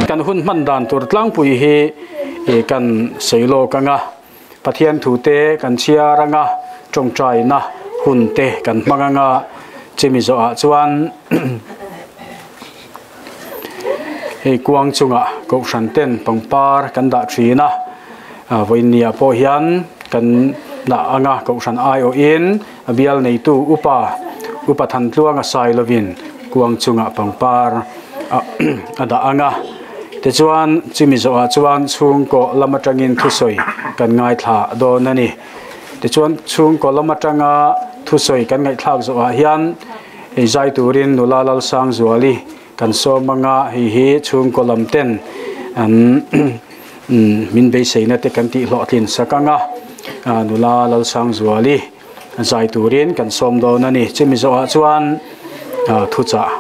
Kan hun hman dan tur tlangpui hi kan sawi lawk ang a, Pathian thute kan chhiar ang a, tawngtaina hun te kan hmang ang a, chumi zawhah chuan hei kuang chungah kohhran ten pangpar kan dah thin a, vawiinniah pawh hian kan dah ang a, kohhran aiawhin a bial neitu upa upa Thantluanga Sailovin kuang chungah pangpar a dah ang a, tichuan chumi zawhah chuan chhungkaw lam atangin thusawi kan ngaithla dawn a ni. Tichuan chhungkaw lam atanga thusawi kan ngaihthlak zawhah hian hei zai turin nula Lalsangzuali kan sawm anga hei hi chhungkaw lam ten an min beiseina te kan tih hlawhtlin sak anga nula Lalsangzuali zai turin kan sawm dawn a ni. Chumi zawhah chuan thuchah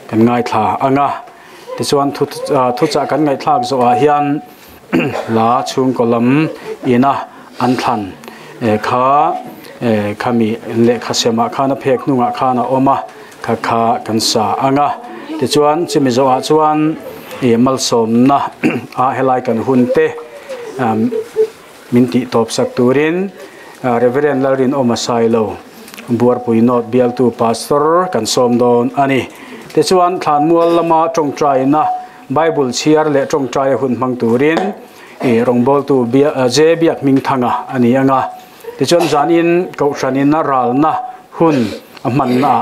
kan ngaithla anga tichuan thuchah kan ngaihthlak zawhah hian hla chhungkaw lam ina an thlan kha khami lehkha semah khan a phek hnungah khan a awm a kha kha kan sa ang a tichuan chumi zawhah chuan ih malsawmna a helai kan hun te min tih tawp sak turin Reverend Lalrinawma Sailo Buarpui North bialtu Pastor kan sawm dawn a ni tichuan thlanmual lama tawngtaina Bible chhiar leh tawngtaia hun hmang turin ih rawngbawltu J Biak Hmingthanga a ni ang a. Tichuan zanin Kohhranin a ralna hun a hmanna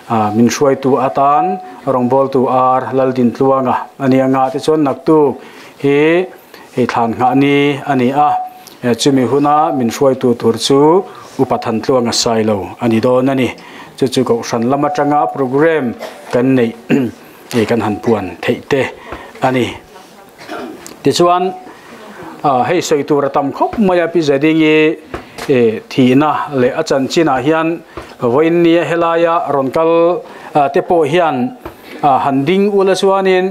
ah min hruaitu atan rawngbawltu Ar Laldintluanga a ni ang a. Tichuan naktuk hi hei thlan nghah ni a ni a, chumi huna min hruaitu tur chu Upa Thantluanga Sailo a ni dawn a ni. Chu chu Kohhran lam atanga programme kan neih hei kan han puan theih te a ni. Tichuan hei sawi tur a tam khawp mai a Pi Zadingi thihna leh a chanchinah hian vawiin nia helaia rawn kal te pawh hian han ding ula chuanin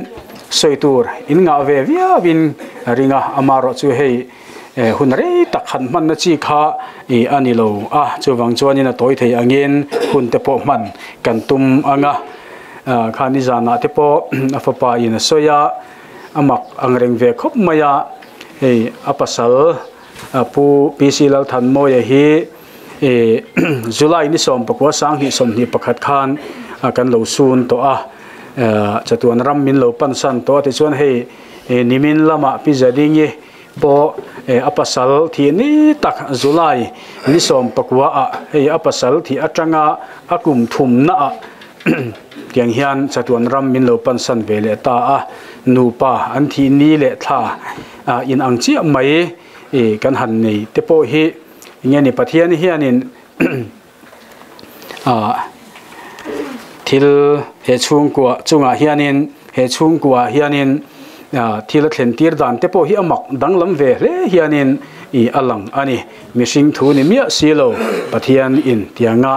sawi tur in ngah ve viauin a ring a, amaherawh chu hei hun rei tak han hmanna chi kha a ni lo a, chuvang chuanin a tawi thei angin hun te pawh hman kan tum ang a. Kha nizanah te pawh a fapa in a sawi a, a mak ang reng ve khawp mai a, hei a pasal Pu PC Lalthanmawia hi July ni 11 2021 khan kan lo sun tawh a, chatuan ram min lo pansan tawh a tichuan hei nimin lamah Pi Zadingi pawh a pasal thih ni tak July ni 19 ah hei a pasal thih atanga a kum thumna ah tiang hian chatuan ram min lo pansan ve leh ta a, nupa an thih ni leh thla in ang chiah mai kan han nei te pawh hi enge ni Pathian hianin thil he chhungkua chungah hianin he chhungkua hianin thil a thlen tir dan te pawh hi a mak danglam ve hle hianin ih a lang a ni. Mihring thu ni miah si lo Pathian in tianga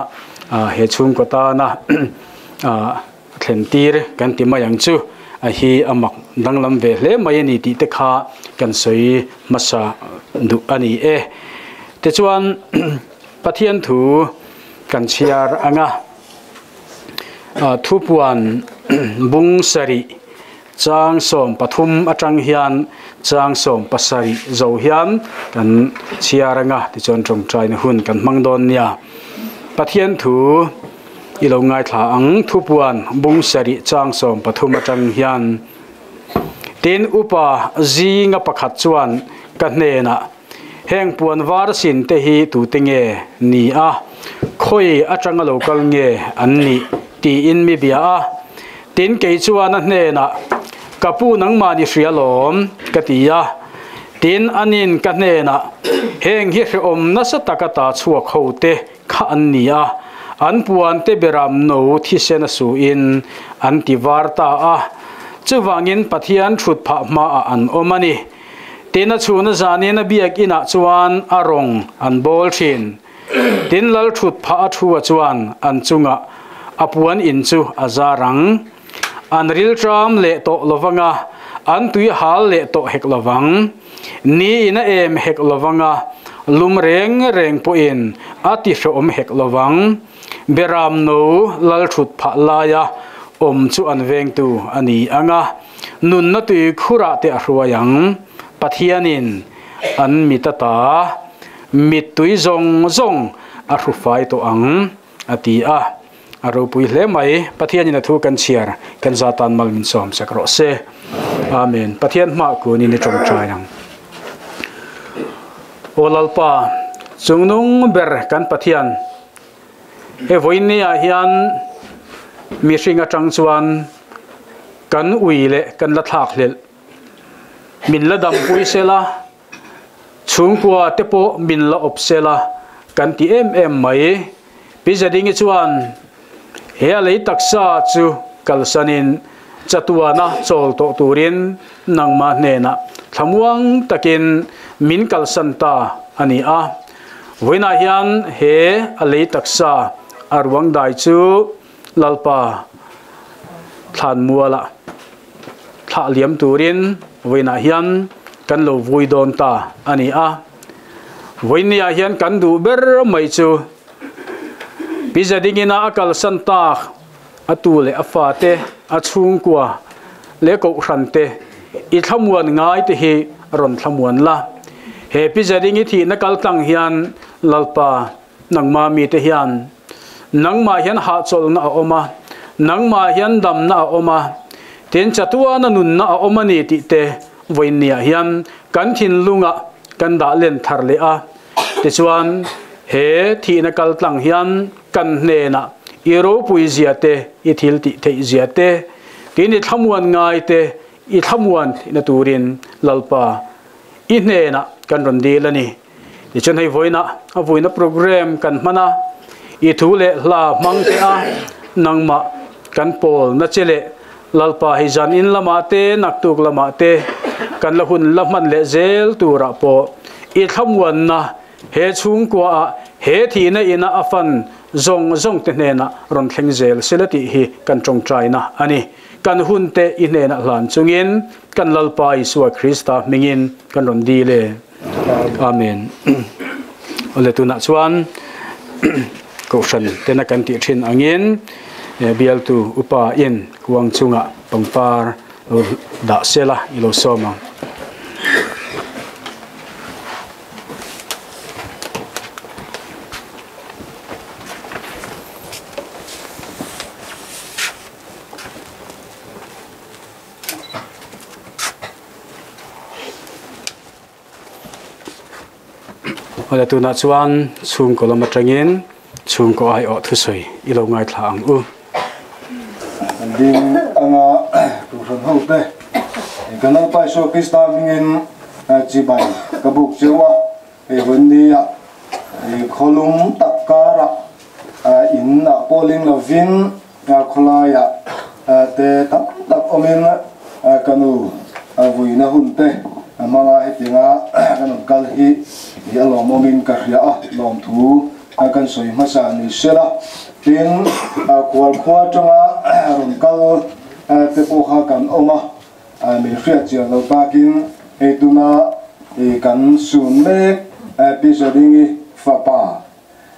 he chhungkaw tana thlen tir kan ti mai ang chu a hi a mak danglam ve hle mai a ni tih te kha kan sawi hmasa duh a ni e. Tichuan Pathian thu kan chhiar ang a, thupuan bung sarih chang 13 atang hian chang 17 zo hian kan chhiar ang a, tichuan tawngtaina hun kan hmang dawn nia. Pathian thu i lo ngaithla ang, thupuan bung sarih chang 13 atang hian. Tin, upa zinga pakhat chuan ka hnenah, Heng puan var sin te hi tute nge ni a, khawi atanga lo kal nge an nih? tiin mi bia a. Tin, kei chuan a hnenah, Ka pu nangmah ni hria lawm, ka ti a. Tin, anin ka hnenah, Heng hi hrehawm nasa taka ta chhuak ho te kha an ni a, an puan te beram no thisen a suin an ti var ta a. Chuvangin Pathian thut phah hmaah an awm a ni. Tin a chhun a zanin a biak inah chuan a rawng an bawl thin. Tin lal thut phah a thu a chuan an chungah a puan in chu a zar ang. An rilṭam leh tawh lovang a, an tui hal leh tawh hek lovang. Ni in a em hek lovang a, lum reng reng pawhin a ti hrehawm hek lovang. Beram no lal thut phah laia awm chu an vengtu a ni ang a, nunna tui khurah te a hruai ang. Pathianin an mit ata mittui zawng zawng a hru fai tawh ang, a ti a. A ropui hle mai. Pathianin a thu kan chhiar kan za tan mal min sawm sak rawh se. Amen. Pathian hmah kunin i tawngtai ang. Aw Lalpa, chungnung ber kan Pathian, he vawiin ni ah hian mihring atang chuan kan ui leh kan la thlak hlelh. Min la dampui sela, chhungkua te pawh min la awp sela kan ti em em mai. Pi Zadingi chuan he a lei taksa chu kalsanin chatuana chawl tawh turin nangmah hnenah thlamuang takin min kalsan ta a ni a. Vawiinah hian he a lei taksa a ruang dai chu Lalpa thlanmualah thlah liam turin vawiinah hian kan lo vui dawn ta a ni a. Vawiinniah hian kan duh ber mai chu Pi Zadingina a kalsan tak a tu leh a fate, a chhungkua leh kohhran te i thlamuan ngai te hi rawn thlamuan la. He Pi Zadingi thihna kal tlang hian Lalpa nangmah mite hian nangmah hian hahchawlhna a awm a, nangmah hian damna a awm a, tin chatuana nunna a awm a ni tih te vawiinniah hian kan thinlungah kan dah len thar leh a. Tichuan, he thihna kal tlang hian kan hnenah i ropui zia te, i thil tih theih zia te, tin i thlamuan ngai te i thlamuan theihna turin Lalpa i hnenah kan rawn dil a ni. Tichuan hei vawiinah a vuina program kan hman a, i thu leh hla hmang teh a, nangmah kan pawl na che leh Lalpa hei zan in lamah te naktuk lamah te kan la hun la hman leh zel turah pawh i thlamuanna he chhungkua ah he thihna ina a fan zawng zawng te hnenah rawn thleng zel sela tih hi kan tawngtaina a ni. Kan hun te i hnenah hlan chungin kan Lalpa Isua Krista hmingin kan rawn dil e. Amen. Awle tunah chuan Kohhran tena kan tih thin angin bialtu upa in kuang chungah pangpar lo dah sela i lo sawm ang. Awle tunah chuan chhungkaw lam atangin chhungkaw aiawh thusawi i lo ngaithla ang u. An ding anga Kohhran ho te kan Lalpa Isua Krista hmingin chibai ka buk cheu a, hei vawiin ah khawlum tak karah in ah pawh ling lovin Khawlaiah te tam tak awmin ka nu vuina hun te hmanga hetianga kan rawn kal hi a lawmawmin ka hria a, lawmthu kan sawi hmasa ni sela. Tin, khual khua atanga rawn kal te pawh kha kan awm a, min hriat chian lo takin hei tuna kan sun mek Pi Zadingi fapa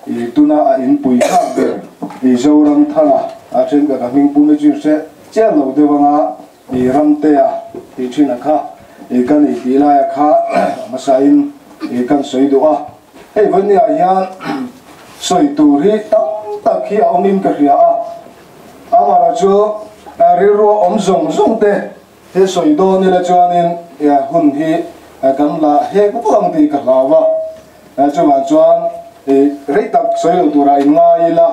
I tuna a inpui nghak ber i Zoram thanga a then ka ka hming pum hi chu in hre chiah lo deuh anga i Ramtea tih thin a kha i ka ni tih laia kha hmasa in i kan sawi duh a. Hei vawinia hian sawi tur hi tam tak hi a awm in ka hria a, amaherawhchu chu rilru a awm zawng zawng te he sawi dawn ila chuanin hun hi kan la hek vak ang tih ka hlau a. Chuvang chuan rei tak sawi lo turah in ngai ila,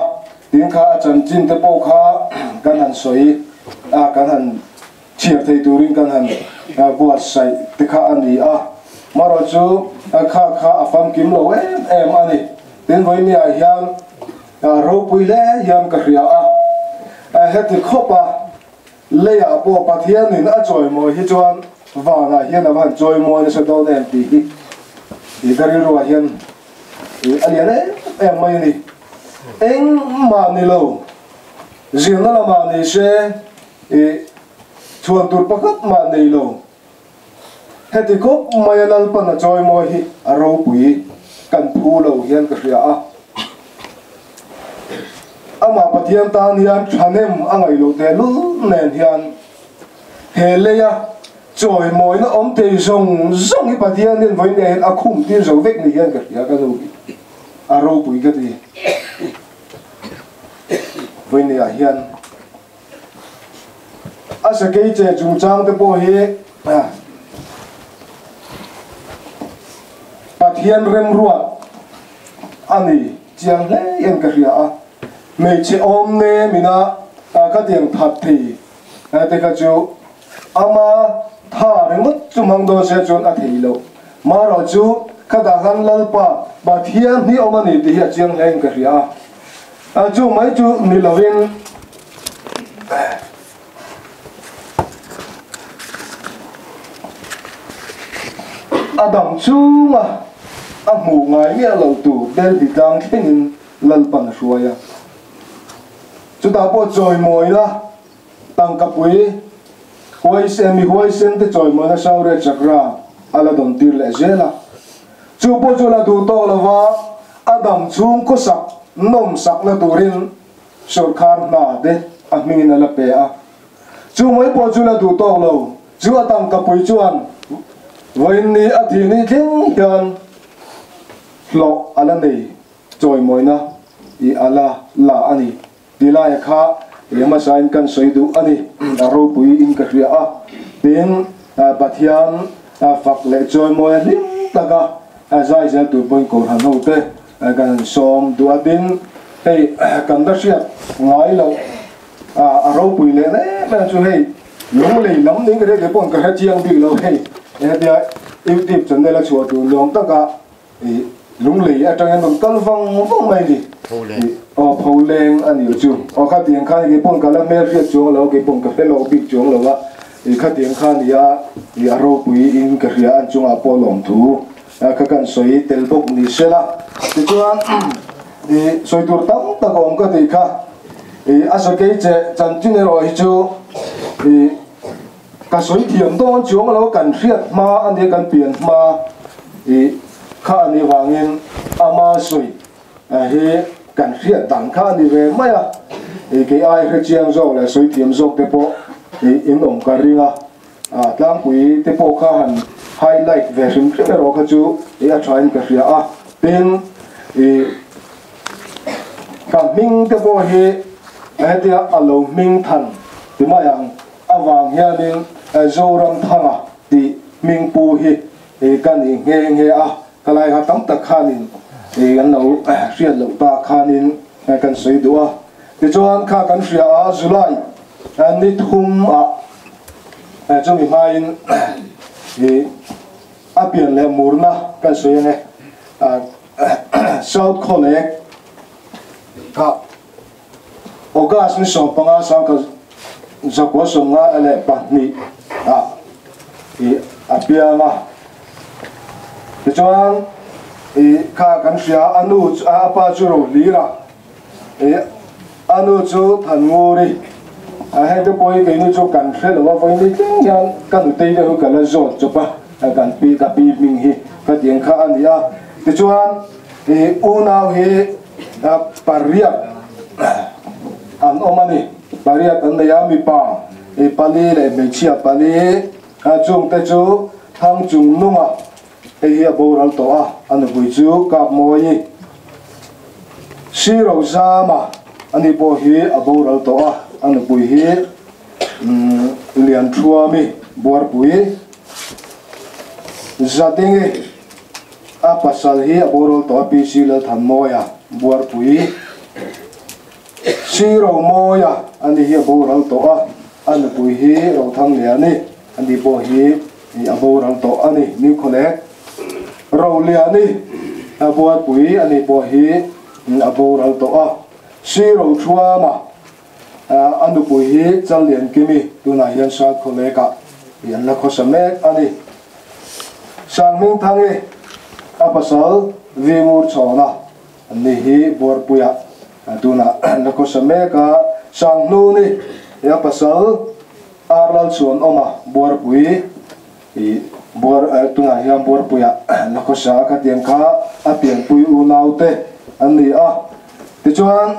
tin kha a chanchin te pawh kha kan han sawi a, kan han chhiar thei turin kan han buatsaih te kha a ni a. Marawh chu kha kha a famkim lo em em a ni. Tin vawinia hian ropui hle hian ka hria a, heti khawp a leiah pawh Pathianin a chawimawi hi chuan vanah hian a va han chawimawi nasa dawn em tih hi i ka rilruah hian a lian em em mai a ni. Engmah ni lo. Zirna lamah ni se i chhuan tur pakhat mah nei lo. Heti khawp maia Lalpan a chawimawi hi a ropui kan phu lo hian ka hria a. Amah Pathian tan hian thahnem a ngaih loh tehlul nen hian he leia chawimawina awm thei zawng zawng hi Pathian hian vawiin hian a khum tir zo vek ni hian ka hria ka nu hi a ropui ka ti. Vawiin hian a sakei che chungchang te pawh hi Pathian remruat a ni chiang hle in ka hria a, hmeichhe awm nem ina ka tiang that thei te kha chu ama tha ringawt chu hmang dawn se chuan a thei lo. Marawh chu khatah khan Lalpa Pathian hi awm a ni tih hi a chiang hle in ka hria a, chu mai chu ni lovin A dam chunga a hmuh ngai miah lo tur Delhi tlang thlengin Lalpan a hruai a. Chutah pawh chawimawina tangkapui huaisen mi huaisen te chawimawina Shaurya Chakra a la dawn tir leh zel a. Chu pawh chu la duh tawk lova a dam chhung khawsak nawmsakna turin Sawrkar hna te a hmingin a la pe a, chu mai pawh chu la duh tawk lo, chu a tangkapui chuan vawiin ni a thih ni thleng hian hlawh a la nei chawimawina i a la la a ni ti laia kha hmasain kan sawi duh a ni, a ropui in ka hria a, tin Pathian fak leh chawimawi a hlim taka zai zel tur pawhin Kohhran hote Kan han sawm duh a tin hei kan la hriat ngai loh a ropui leh em em chu hei lunglei lam ning ka hriat leh pawh ka hre chiang bik lo hei hetia youtube channel a chhuah tur nuam taka ih lunglei atangin rawn kal vang vang mai ni aw pholeng a nih chu aw khatiang khan kei pawh ka la hmel hriat chuang lo kei pawh ka hre lo bik chuang lo a ih khatiang kha nia ih a ropui in ka hria an chungah pawh lawmthu Ka kan sawi tel bawk ni se la, tichuan i sawi tur tam tak a awm ka tih kha. I a sakei che chanchin erawh hi chu i ka sawi thiam dawn chuang lo, kan hriat hma a nia, kan pian hma i kha a nih vangin ama sawi hi kan hriat dan kha a ni ve mai a. I kei ai hre chiang zawk leh sawi thiam zawk te pawh i in awm ka ring a. A tlangpui te pawh kha han highlight ve hrim hrim erawh kha chu i a thain ka hria a, tin i ka hming te pawh hi hetia a lo hming than ti mai ang avang hianin Zoramthanga tih hming pu hi ka ni nghe nghe a, ka lai kha tam tak khanin i an lo hriat loh ta khanin kan sawi duh a, tichuan kha kan hria a July ni thum ah chumi hmain i a pian leh murna kan sawi ange South Khawlek kha August ni 15 sangka zakua 52 ah i a piang a tichuan i kha kan hria a nu a pa chu ro hlir a I a nu chu Thannguri a heng te pawh hi kei nu chu kan hre lo a vawi ni tling hian ka nutei deuh hi ka la zawt chawp a kan pi ka pi hming hi ka tiang kha a ni a tichuan i unau hi pariat an awm a ni pariat an nei a mipa i pali leh hmeichhia pali chungte chu Thangchung nunga Hei hi a boral tawh a, a nupui chu Kapmawi Sirozama ani pawh hi a boral tawh a, a nupui hi Lianthuami Buarpui Zadingi a pasal hi a boral tawh a, PC Lalthanmawia Buarpui Siromawia ani hi a boral tawh a, a nupui hi Rothangliani ani pawh hi I a boral tawh a ni. New Khawlek Roliani a buaipui a nih pawh hi a boral tawh a. Sri Rothuama a nupui hi Challiankimi tunah hian South Khawlekah i an la khawsa mek a ni. Sanghmingthangi a pasal Vingur Chhawna an ni hi Buarpuiah tunah an la khawsa mek a. Sanghnuni a pasal Arlal chuan awm a Buarpui i Buar tunah hian Buarpuiah Lakhuasa ka tiang kha a pianpui unaute an ni a. Tichuan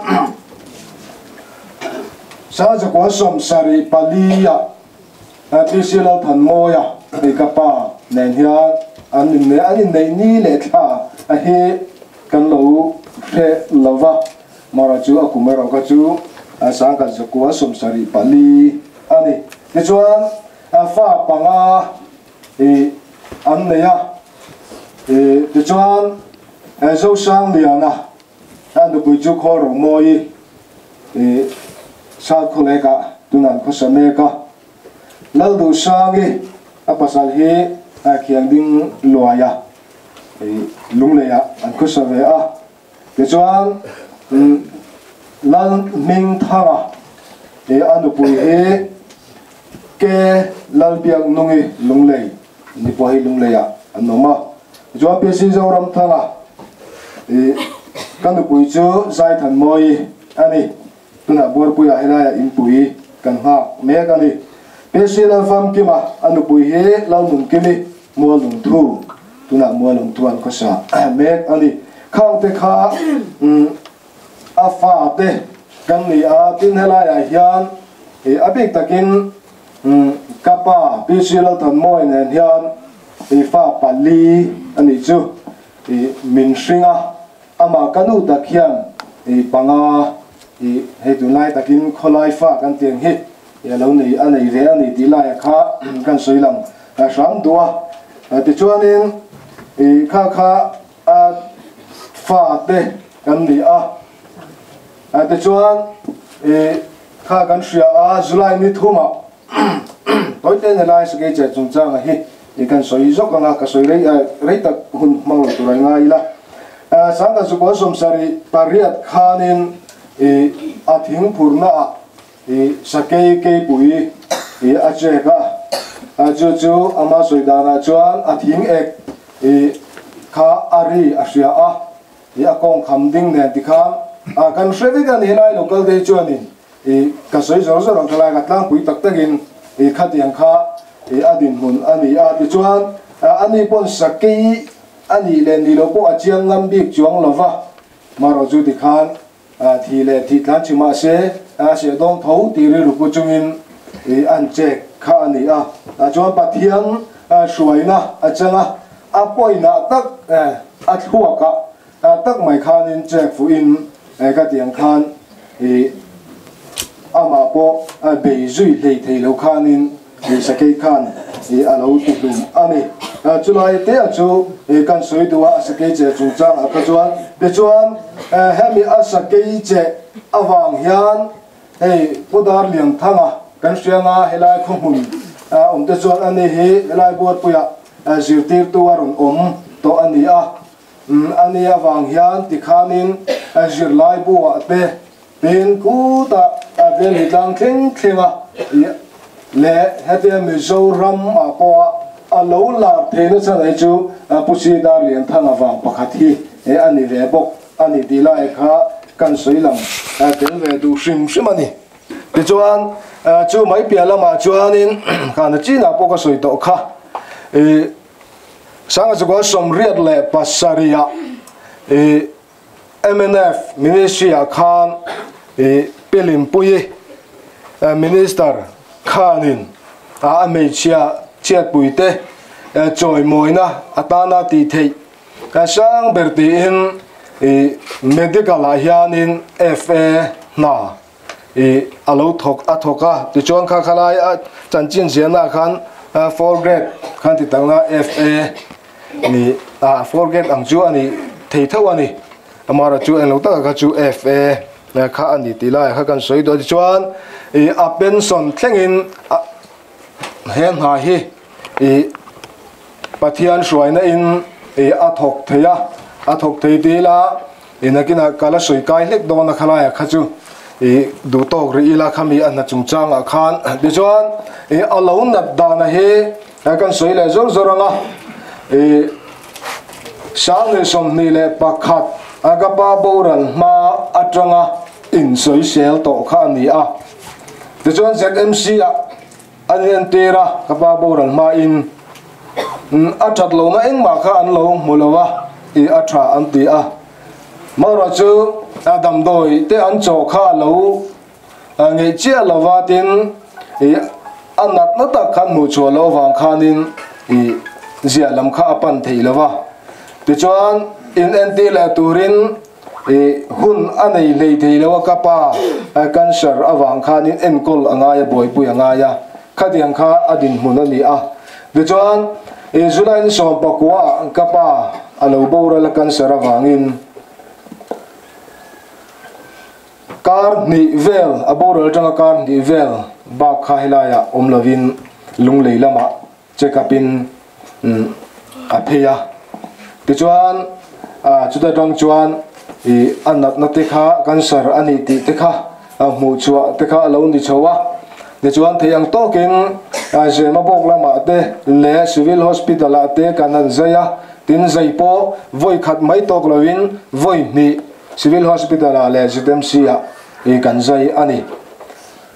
Sazakua 74 ah PC Lalthanmawia hei ka pa nen hian an inneih an inneih ni leh thla a hi kan lo hre lova mara chu a kum erawh kha chu 1974 a ni. Tichuan fa panga i an nei a, tichuan Zosangliana a nupui chu khawl Romawi i South Khawlekah tunan khawsa mek a, Lalduhsangi a pasal hi Khiangding Luaia Lungleiah an khawsa ve a, tichuan Lalhmingthanga a nupui hi Ke Lalbiaknungi Lunglei ni pawh hi Lungleiah an awm a, tichuan PC Zoramthanga ka nupui chu Zaithanmawi a ni. Tunah Buarpuiah helaiah inpui kan nghak mek a ni. PC Lalfamkima a nupui hi Lalnunkimi Mualungthu, tunah Mualungthu an khawsa mek a ni. Khangte kha a fate kan ni a, tin helaiah hian a bik takin ka pa PC Lalthanmawi nen hian fa pali a nih chu min hring a. Amah ka nu tak hian panga hei tunlai takin khawlai fa kan tiang hi a lo nei a nei ve a ni tih laia kha kan sawi lang hram duh a. Tichuanin kha kha a fa te kan ni a. Tichuan kha kan hria a July ni thumah tawite helai sakei che chungchanga hi kan sawi zawk anga ka sawi rei rei tak hun hmang lo tur a ngai ila. 1978 khanin a thing phurna ah sakei keipui a chek a, chu chu ama sawi danah chuan a thing ek kha a ri a hria a, a kawng kham ding nen tikhan kan hre vek a ni helai local te hi chuanin ka sawi zawr zawr ang thalai ka tlangpui tak takin khatiang kha a dinhmun a ni a. Tichuan ani pawn sakei a nih leh ni lo pawh a chiang ngam bik chuang lova, marawh chu tikhan thi leh thi tlan chi mahse a seh dawn tho tih rilru pu chungin an chek kha a ni a. Chuan Pathian hruaina a chang a, a pawinah tak a thluakah tak mai khanin chek fuhin ka tiang khan amah pawh bei zui hlei thei lo khanin sakei khan a lo ti hlum a ni. Chulai te a chu kan sawi duh a, a sakei che chungchang ah kha chuan. Tichuan hemi a sakei che avang hian hei Pu Darlianthanga kan hrianga helai khawhmun awm te chuan ani hi helai Buarpuiah zirtirtu a rawn awm tawh a ni a. Ani avang hian tikhanin zirlai buah te tin kutah Delhi tlang thleng thleng a leh hetia Mizoram ah pawh a lo lar theihna chhan hi chu Pu Si Darlianthanga vang pakhat hi a ni ve bawk a ni tih lai kha kan sawi lang tel ve duh hrim hrim a ni. Tichuan chu mai piah lamah chuanin khana chinah pawh ka sawi tawh kha 1987 ah MNF ministry ah khan Pilimpuii minister khanin a hmeichhia chhiatpuite chawimawina atana tih theih sang ber tiin medical ah hianin FA hna a lo thawk a thawk a. Tichuan kha khalai a chanchin ziahna khan 4 grade khan ti takna FA ni a 4 grade ang chu ani thei tho ani, amara chu englo taka kha chu FA kha ani tih lai kha kan sawi duh a. Tichuan a pension thlengin he hna hi Pathian hruaina in a thawk thei a, a thawk thei tih ila inakina kala sawi kai hlek dawn a khalaia kha chu duh tawk ri ila khami a hna chungchangah khan. Tichuan a lo nat dana hi kan sawi leh zawr zawr anga 2021 ka pa boral hma atanga in sawisel tawh kha a ni a. Tichuan ZMC ah an inentir a, ka pa boral hmain a that lohna engmah kha an lo hmu lo a, i a tha an ti a. Marawh chu a damdawi te an chawh kha a lo ngeih chiah lo va, tin i a natna tak khan hmuh chhuah loh avang khanin i ziah lam kha a pan thei lo va. Tichuan inentir leh turin I hun a nei hlei thei lo a ka pa cancer avang khanin enkawl a ngai a, buaipui a ngai a, khatiang kha a dinhmun a ni a. Tichuan i July ni 19 ah ka pa a lo boral a cancer avangin kar hnih vel a boral atanga kar hnih vel bak kha helaiah awm lovin Lunglei lamah check up in a phei a, tichuan chuta tang chuan i a natna te kha cancer a ni tih te kha hmuh chhuah te kha a lo ni chho a, tichuan thei ang tawkin Zemabawk lamah te leh Civil Hospital ah te kan han zai a, tin zai pawh vawi khat mai tawk lovin vawi hnih Civil Hospital ah leh ZMC ah i kan zai a ni.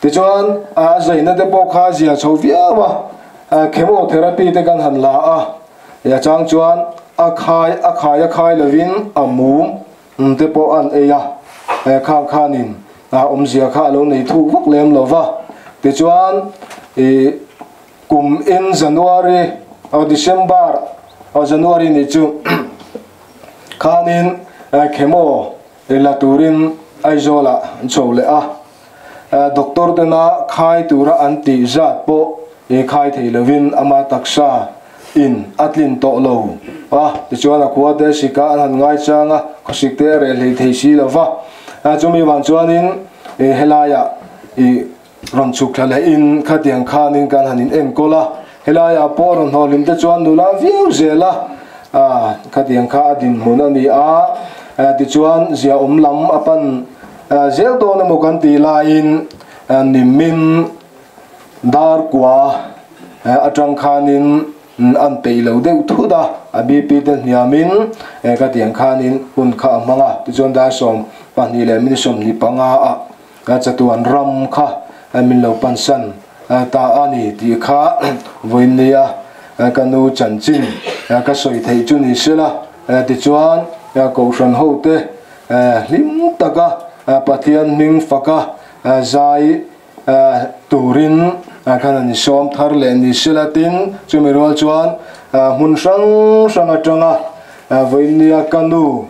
Tichuan a zaina te pawh kha zia chho viau a, chemotherapy te kan han la a, a chang chuan a khai a khai a khai lovin a mum te pawh an ei a, khang khanin a awmzia kha a lo nei thuk vak lem lo va. Tichuan i kum in January or December or January ni chu khanin chemo la turin Aizawlah an chho leh a. Doctor tena khai tura an tih zat pawh i khai thei lovin ama taksa in a tlin tawh lo a, tichuan a khua te sika an han ngai chang a, khawsik te a reh hlei thei si lo va. Chumi vang chuanin helaiah i rawn chhuk thla lehin khatiang khanin kan han in enkawl a, helaiah pawh rawn hlawhlim te chuan nula viau zel a, khatiang kha a dinhmun a ni a, tichuan ziaawm lam a pan Zel dawn emaw kan tih laiin nimin dar kua atang khanin an peih lo deuh thut a, a BP te hniamin ka tiang khanin hun kha a hmang a, tichuan dar 12 leh min 25 ah chatuan ram kha min lo pansan ta a ni tih kha vawiinnia ka nu chanchin ka sawi theih chu ni sela, tichuan kohhran hote Hlim taka Pathian hming faka zai turin khan an sawm thar leh ni sela tin chumi rual chuan hmun hrang hrang atanga vawinia ka nu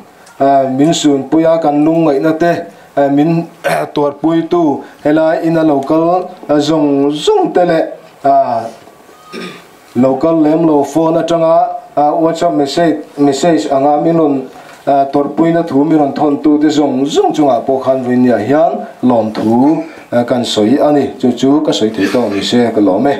min sunpuia kan lungngaihna te min tuarpuitu helai ina lo kal zawng zawng te leh Lo kal lem lo phone atanga WhatsApp message message anga min rawn tawrhpuina thu min rawn thawn tu te zawng zawng chungah pawh khan vawinia hian lawmthu kan sawi a ni. Chu chu ka sawi thei tawk ni se ka lawm e.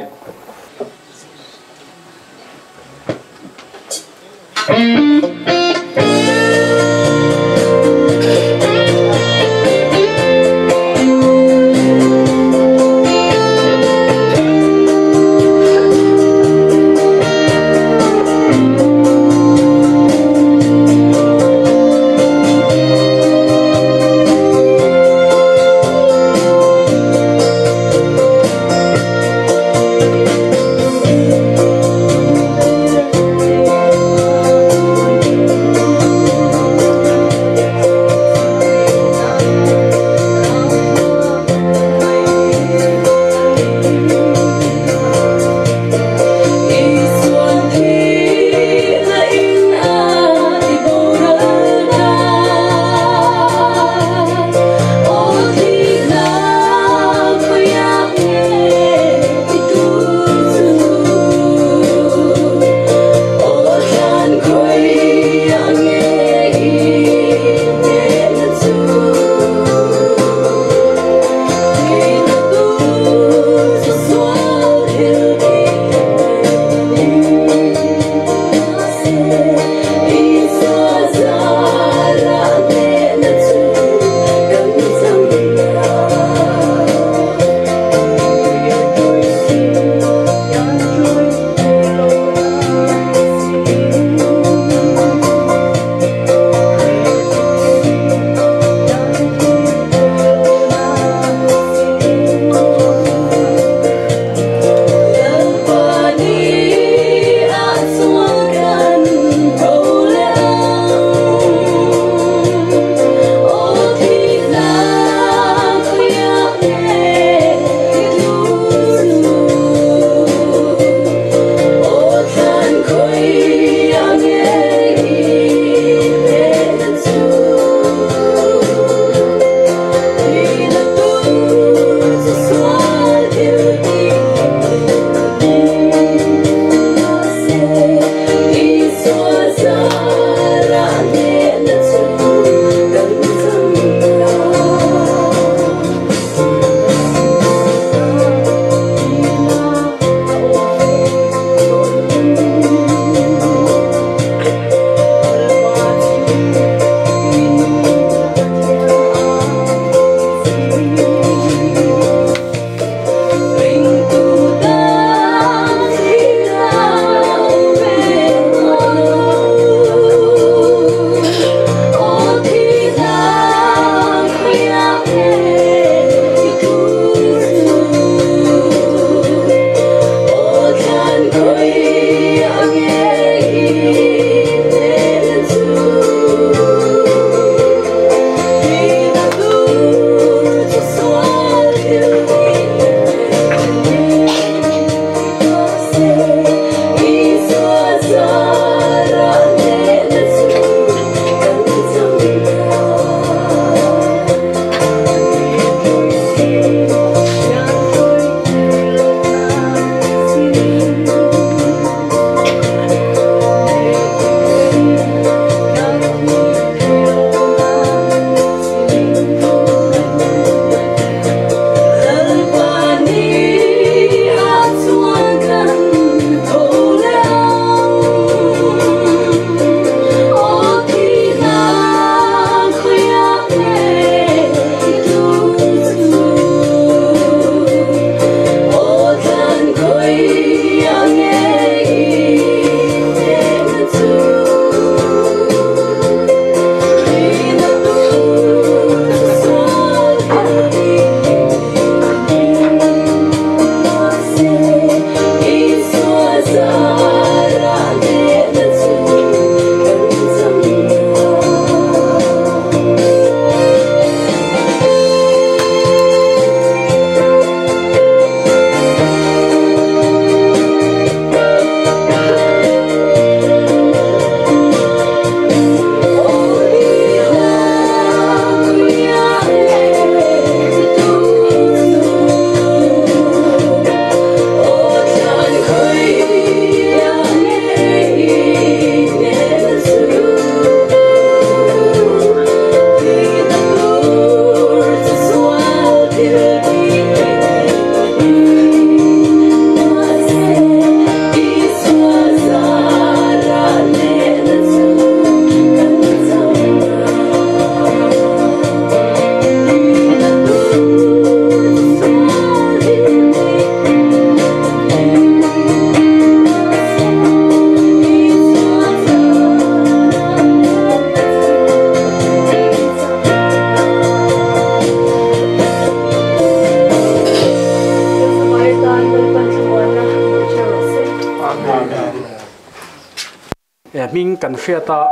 Hming kan hriata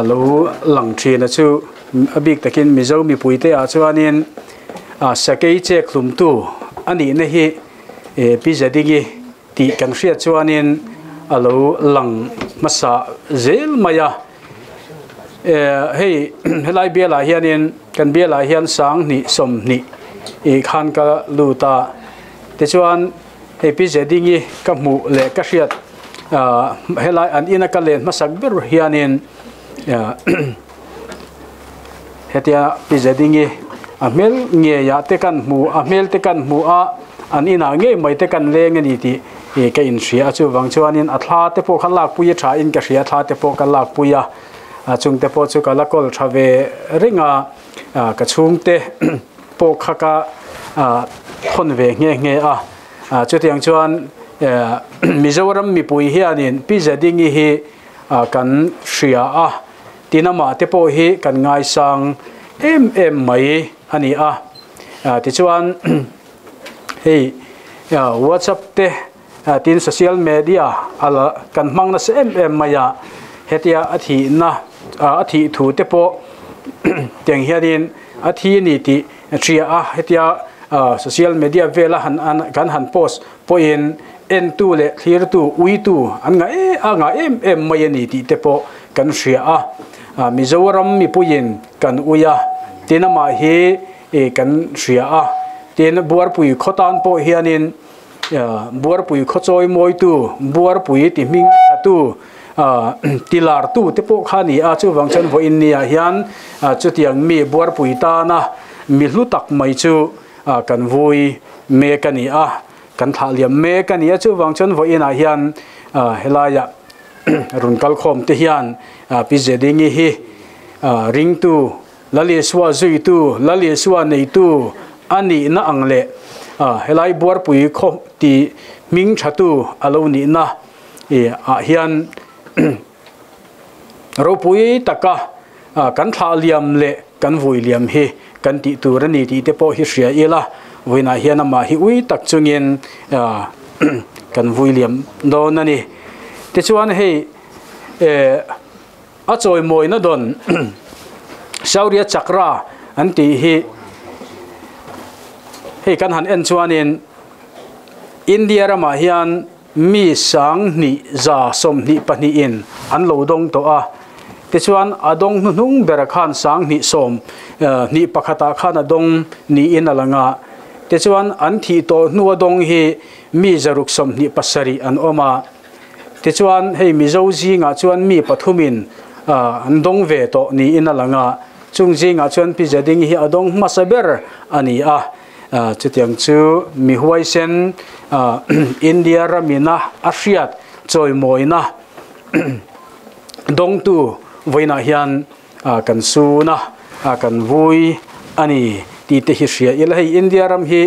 lo lang thin a chu a bik takin Mizo mipuite ah chuanin sakei chek hlumtu a nihna hi Pi Zadingi tih kan hriat chuanin a lo lang hmasa zel mai a. Hei helai bialah hianin kan bialah hian sanghnih sawmhnih khan ka lut a, tichuan Hei Pi Zedingi ka hmuh leh ka hriat helai an ina ka len hmasak ber hianin hetia Pi Zedingi a hmel ngeiah te kan hmu a hmel te kan hmu a an inah ngei mai te kan leng a ni tih ka inhria a chuvang chuanin a thla te pawh kha lakpui a tha in ka hria thla te pawh ka lakpui a chung te pawh chu ka la kawl tha ve reng a ka chhungte pawh kha ka thawn ve nghe nghe a. Chutiang chuan Mizoram mipui hianin Pi Zadingi hi kan hria a, tin amah te pawh hi kan ngaisang em em mai a ni a. Tichuan hei WhatsApp te tin social media kan hmang nasa em em mai a, hetia a thihna a thih thu te pawh tiang hianin a thi a ni tih hria a, hetia social media vela han kan han post pawhin entu leh thlirtu uitu an ngah em a ngah em em mai a ni tih te pawh kan hria a, Mizoram mipuiin kan ui a, tin amah hi kan hria a, tin Buarpui khaw tan pawh hianin Buarpui khaw chawi mawitu, Buarpui ti hming thatu, ti lartu te pawh kha a ni a, chuvang chuan vawiin niah hian chutiang mi Buarpui tana mi hlu tak mai chu kan vui mek a ni a, kan thlah liam mek a ni a, chuvang chuan vawiinah hian helaiah rawn kalkhawm te hian Pi Zedingi hi ringtu Lal Isua zuitu, Lal Isua neitu a nihna ang leh helai buarpui khaw ti hming thatu a lo nihna ah hian ropui taka kan thlah liam leh kan vui liam hi kan tih tur a ni tih te pawh hi hria ila, vawiinah hian amah hi ui tak chungin kan vui liam dawn a ni. Tichuan hei A chawimawina dawn Shaurya Chakra an tih hi hei kan han en chuanin India ramah hian mi sanghnih za sawmhnih pahnihin an lo dawng tawh a, tichuan a dawng hnuhnung bera khan sanghnih sawm hnih pakhatah khan a dawng niin a lang a, tichuan an thih tawh hnua dawng hi mi zaruk sawmhnih pasarih an awm a. Tichuan, hei Mizo zingah chuan mi pathumin an dawng ve tawh niin a lang a, chung zingah chuan Pi Zedingi hi a dawng hmasa ber a ni a. Chutiang chu mi huaisen India ramina a hriat chawimawina dawngtu vawiinah hian kan sun a, kan vui a ni tih te hi hria ila. Hei India ram hi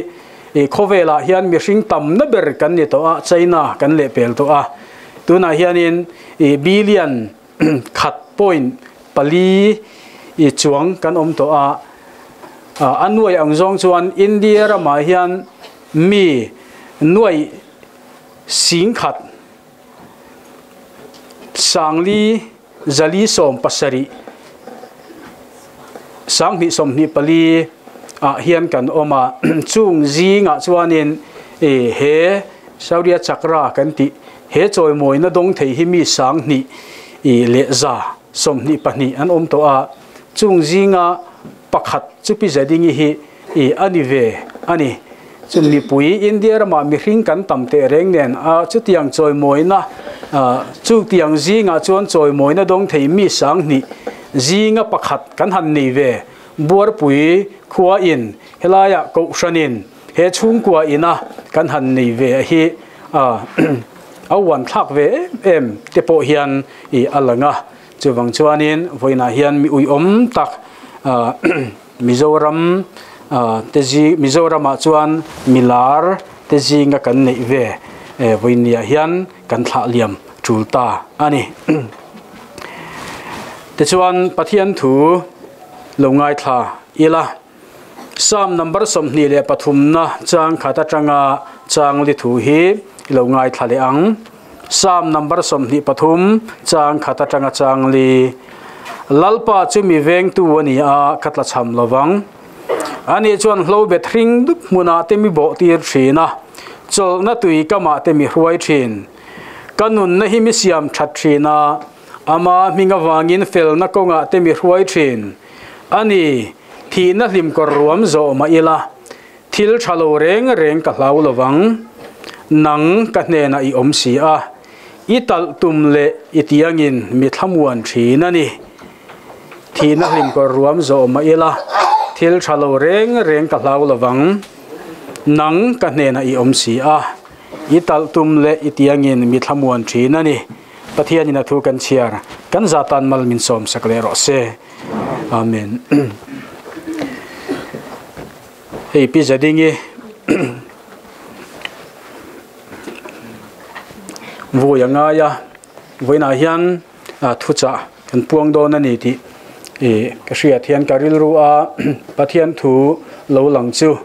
I khawvelah hian mihring tamna ber kan ni tawh a, China kan lehpel tawh a. Tunah hianin i billion khat point pali i chuang kan awm tawh a. A nuai ang zawng chuan India ramah hian mi nuai singkhat sangli zali sawm pasarih sanghnih sawmhnih pali ah hian kan awm a, chung zingah chuanin he Shaurya Chakra kan tih he chawimawina dawng thei hi mi sanghnih leh za sawmhnih pahnih an awm tawh a, chung zinga pakhat chu Pi Zadingi hi a ni ve a ni. Chu mipui India ramah mihring kan tam teh reng nen a chutiang chawimawina chutiang zingah chuan chawimawina dawng thei mi sanghnih zinga pakhat kan han nei ve. Buarpui khua in helaiah kohhranin he chhungkua ina kan han nei ve a hi a uan thlak ve em em te pawh hian a lang a. Chuvang chuanin vawiinah hian mi uiawm tak Mizoram te zi Mizoramah chuan milar te zinga kan neih ve vawiinniah hian kan thlah liam tul ta a ni. Tichuan Pathian thu lo ngaithla ila Psalm number 23 na chang khat atanga chang li thu hi lo ngaithla leh ang. Psalm number 23 chang khat atanga chang li. Lalpa chu mi vengtu ani a ka tlachham lovang. Ani chuan hlo bet hring dup hmuna te mi bawh tir thin a, chawlhna tui kamah te mi hruai thin. Ka nunna hi mi siam that thin a, ama hming avangin felna kawngah te mi hruai thin. Ani, thihna hlim kawr ruam zawh mah ila, thil tha lo reng reng ka hlau lovang. Nang ka hnenah i awm si a, i talh tum leh i tiangin mi thlamuan thin a ni. Thihna hlim kawr ruam zawh mah ila, thil tha lo reng reng ka hlau lovang. Nang ka hnenah i awm si a, i talh tum leh i tiangin mi thlamuan thin a ni. Pathianin a thu kan chhiar, kan zatan mal min sawmsak leh rawh se. Amen. Hei Pi Zadingi vui a ngai a, vawiinah hian thuchah kan puang dawn a ni tih ka hriat hian ka rilru a Pathian thu lo lang chu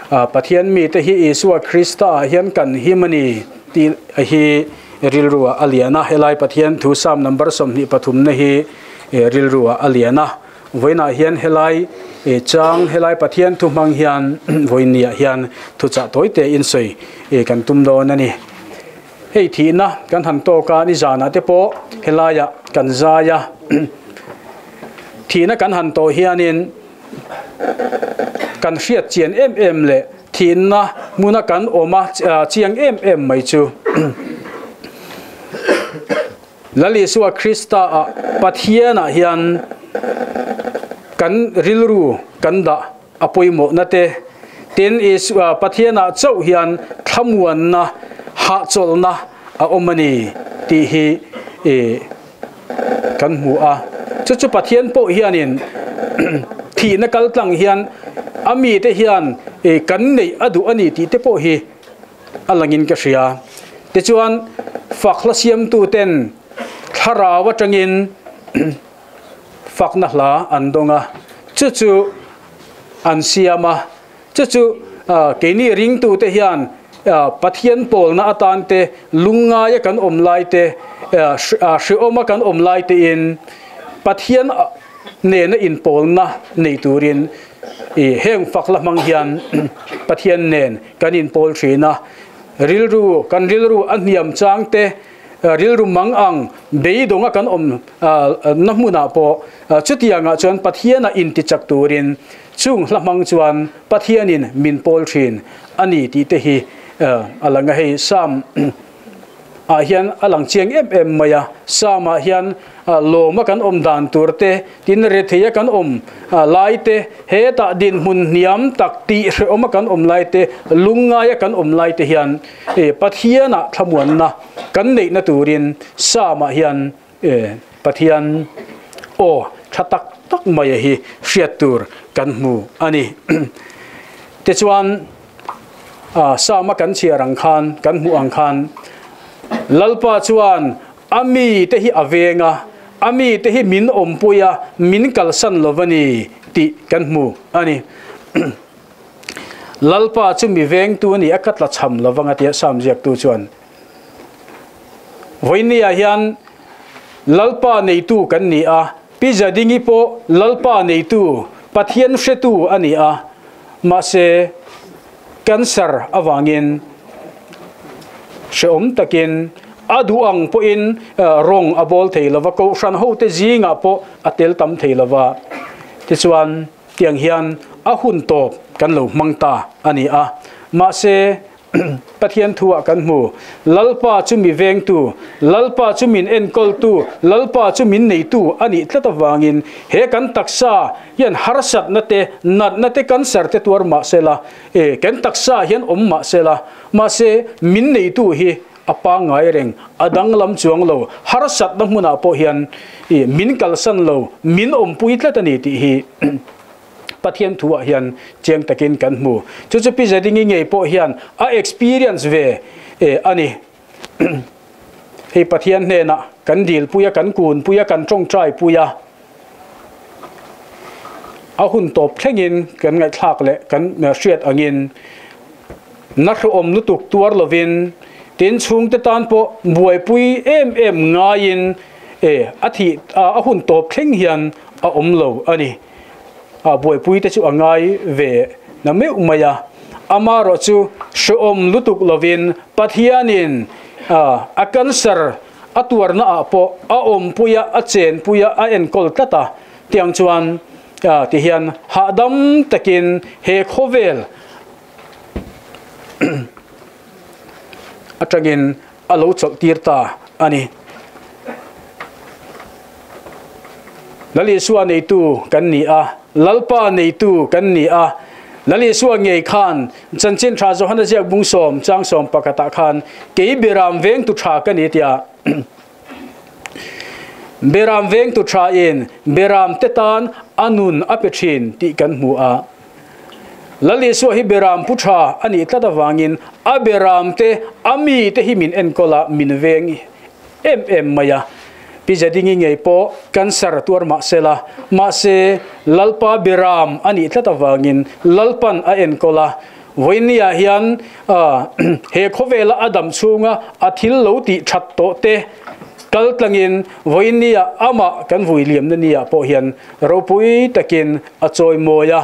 Pathian mite hi Isua Krista ah hian kan him a ni tih hi rilru ah a lian a, helai Pathian thu Psalm number 23 na hi rilru ah a lian a. Vawiinah hian helai chang, helai Pathian thu hmang hian vawiinniah hian thuchah tawi te in sawi kan tum dawn a ni. Hei thihna kan han tawk a, nizanah te pawh helaiah kan zai a. Thihna kan han tawh hianin kan hriat chian em em leh thihna hmuna kan awm a chiang em em mai chu. Lal Isua Krista ah Pathian ah hian kan rilru kan dah a pawimawhna te, tin Isua Pathian ah chauh hian thlamuanna, hahchawlhna a awm a ni tih hi kan hmu a. Chu chu Pathian pawh hianin thihna kaltlang hian a mite hian kan neih a duh a ni tih te pawh hi a langin ka hria. Tichuan, fak hla siamtuten thlarau atangin fakna hla an dawng a, chu chu an siam a. Chu chu keini ringtute hian Pathian pawlna atan te, lungngaia kan awm lai te, hrehawma kan awm lai tein Pathian nena inpawlna nei turin heng fak hla hmang hian Pathian nen kan inpawl thin a, rilru, kan rilru a hniam chang te, rilru mang ang beidawnga kan awm na hmunah pawh chutiangah chuan Pathiana intichak turin chung hla hmang chuan Pathianin min pawl thin a ni tih te hi a lang a. Hei Psalm ah hian a lang chiang em em mai a, Psalm ah hian lawma kan awm dan tur te, tin retheia kan awm lai te, hetah dinhmun hniam tak tih hrehawma kan awm lai te, lungngaia kan awm lai te hian Pathianah thlamuanna kan neihna turin Psalm ah hian Pathian aw tha tak tak mai hi hriat tur kan hmu a ni. Tichuan Psalm a kan chhiar ang khan, kan hmuh ang khan Lalpa chuan a mite hi a veng a, a mite hi min awmpui a, min kalsan lo va ni tih kan hmu a ni. Lalpa chu mi vengtu a ni a, ka tlachham lo vang a tia Psalm ziaktu chuan. Vawinia hian Lalpa neitu kan ni a, Pi Zadingi pawh Lalpa neitu, Pathian hretu a ni a, mahse cancer avangin hrehawm takin a duh ang pawhin rawng a bawl thei lova, kohhran hote zingah pawh a tel tam thei lova, tichuan tiang hian a hun tawp kan lo hmang ta a ni a, mahse Pathian thu ah kan hmu. Lalpa chu mi vengtu, Lalpa chu min enkawltu, Lalpa chu min neitu a nih tlat avangin he kan taksa hian harsatna te, natna te, cancer te tuar mah sela, e, kan taksa hian awm mah sela, mahse min neitu hi a pangngai reng, a danglam chuang lo, harsatna hmunah pawh hian e, min kalsan lo, min awmpui tlat a ni tih hi Pathian thu ah hian chiang takin kan hmu. Chu chu Pi Zadingi ngei pawh hian a experience ve a ni. Hei Pathian hnenah kan dil pui a, kan kun pui a, kan tawngtai pui a, a hun tawp thlengin kan ngaihthlak leh kan hriat angin na hruawm lutuk tuar lovin. Tin chhungte tan pawh buaipui em em ngaiin e a thih a hun tawp thleng hian a awm lo a ni. A buaipui te chu a ngai ve na meuh mai a. Amarawh chu hrehawm lutuk lovin Pathianin a cancer a tuarna ah pawh a awmpui a, a chenpui a, a enkawl tlat a. Tiang chuan ti hian hahdam takin he khawvel atangin a lo chawlh tir ta a ni. Lal Isua neitu kan ni a, Lalpa neitu kan ni a. Lal Isua ngei khan Chanchin Tha Johana ziak bung sawm chang sawm pakhatah khan kei Beram vengtu tha ka ni tia Beram vengtu tha in Beram te tan a nun a pe thin tih kan hmu a. Lal Isua hi Beram pu tha a nih tlat avangin a Beram te a mi te hi min enkawl a, min veng em em mai a. Pi Zedingi ngei pawh cancer tuar mah se la, mahse Lalpa Beram a nih tlat avangin Lalpan a enkawl a. Vawinia hian he khawvela a dam chhunga a thil lo tih that tawh te kal tlangin vawinia amah kan vui liamna nia pawh hian ropui takin a chawimawi a.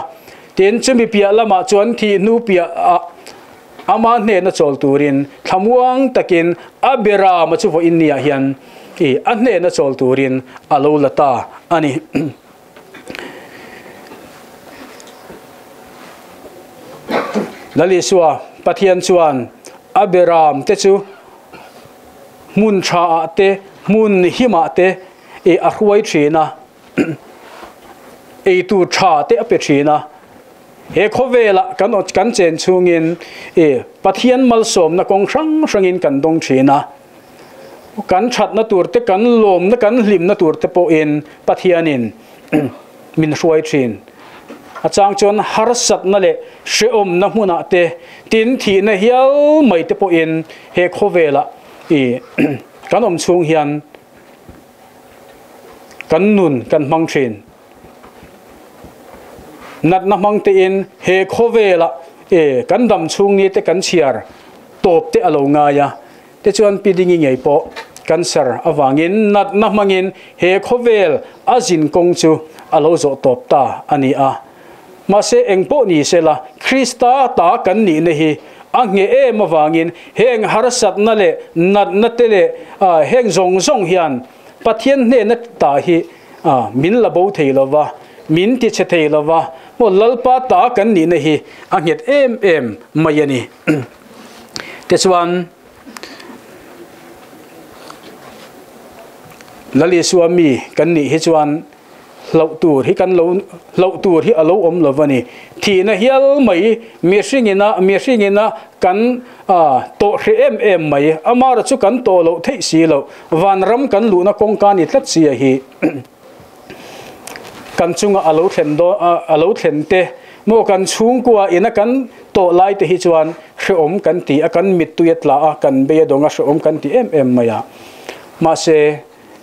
Tin, chumi piah lamah chuan thih hnu piah ah Ama hnehna chawl turin thlamuang takin a Beram a chu vawiin niah hian i a hnehna chawl turin a lo la ta a ni. Lal Isua Pathian chuan a Beram te chu hmun tha ah te, hmun him ah te i a hruai thin a, eitur tha te a pe thin a. He khawvelah kan kan chen chhungin i Pathian malsawmna kawng hrang hrangin kan dawng thin a. Kan thatna tur te, kan lawmna, kan hlimna tur te pawhin Pathianin min hruai thin. A chang chuan harsatna leh hrehawmna hmunah te, tin thihna hial mai te pawhin he khawvelah i kan awm chhung hian kan nun kan hmang thin. Natna hmang tein he khawvelah e kan dam chhung ni te kan chhiar tawp te a lo ngai a. Tichuan Pi Dingi ngei pawh cancer avangin natna hmangin he khawvel a zin kawng chu a lo zawh tawp ta a ni a. Mahse engpawh ni sela Krista ta kan nihna hi a ngheh em avangin heng harsatna leh natna te leh heng zawng zawng hian Pathian hnehna ta hi min la bo thei lova, min ti chhe thei lova, maw Lalpa ta kan nihna hi a nghet em em mai a ni. Tichuan, Lal Isua mi kan nih hi chuan hlauh tur hi kan lo hlauh tur hi a lo awm lo a ni. Thihna hial mai mihringina mihringina kan tawh hreh em em mai amara chu kan tawh loh theih si loh vanram kan luhna kawngka ni tlat sia hi kan chunga a lo thlen dawn a lo thlen te maw kan chhungkua ina kan tawh lai te hi chuan hrehawm kan ti a kan mittui a tla a kan bei a dawng a hrehawm kan ti em em mai a mahse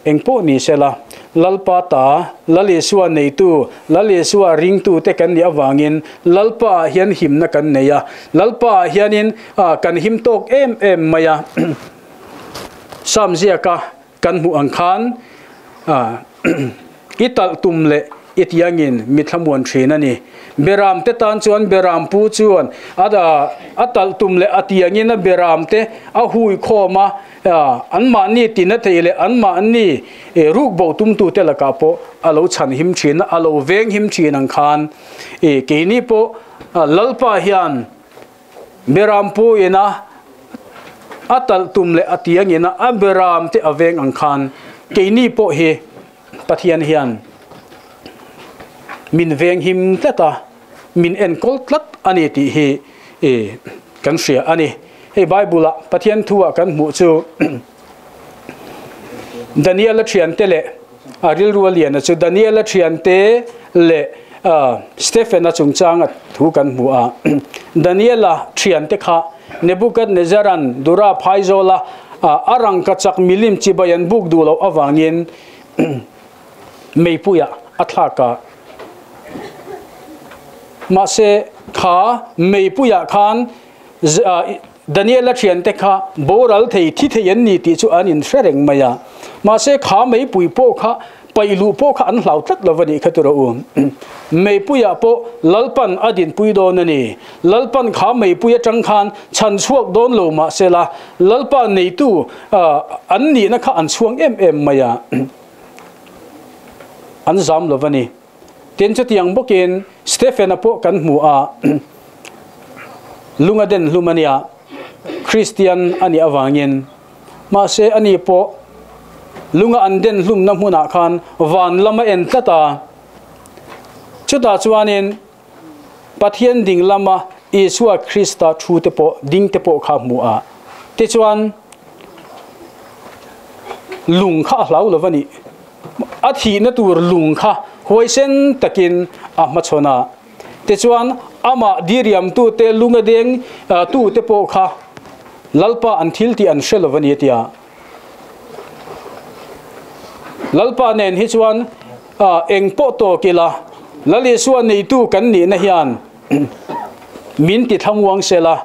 Engpawh ni sela, Lalpa ta, Lal Isua neitu, Lal Isua ringtute kan nih avangin Lalpaah hian himna kan nei a, Lalpaah hianin kan him tawk em em mai a. Psalm ziaka kan hmuh ang khan i talh tum leh i tiangin mi thlamuan thin a ni. Beram te tan chuan beram pu chuan a talh tum leh a tiangin a beram te a hui khawm a, Anmahni tina thei leh anmahni rukbo tumtute lakah pawh a lo chhan him thin a, a lo veng him thin ang khan keini pawh Lalpa hian Berampu ina a talh tum leh a tiang ina a beram te a veng ang khan keini pawh hi Pathian hian min veng him tlat a, min enkawl tlat a ni tih hi kan hria a ni. Hei Bible-a Pathian thu-ah kan hmuh chu Daniel-a thiante leh a rilru a liana chu Daniel-a thiante leh Stephen-a chungchanga thu kan hmu a. Daniel-a thiante kha Nebuchadnezzar-a'n Dura phaizawla a rangka chak milim chibai an buk duh loh avangin meipuiah a thlak a. Mahse kha meipuiah khan Daniela thiante kha boral thei thi thei an ni tih chu an inhre reng mai a. Mahse kha meipui pawh kha paih luh pawh kha an hlau tlat lo a nih kha tura u. Meipuiah pawh Lalpan a dinpui dawn a ni. Lalpan kha meipui atang khan chhan chhuak dawn lo mahsela Lalpa neitu an nihna kha an chhuang em em mai a. An zam lo a ni. Tin, chutiang bawkin Stephen-a pawh kan hmu a, lung a den hlum a nia, Kristian a nih avangin. Mahse, ani pawh lunga an den hlumna hmunah khan van lam a en tlat a. Chutah chuanin Pathian ding lama Isua Krista thu te pawh ding te pawh kha a hmu a. Tichuan, lung kha a hlau lo va nih. A thihna tur lung kha huaisen takin a hmachhawn a. Tichuan, amah diriamtute lunga deng tute pawh kha Lalpa an thil tih an hre lo va ni a ti a. Lalpa nen hi chuan eng pawh tawk ila, Lal Isua neitu kan nihna hian min ti thlamuang sela,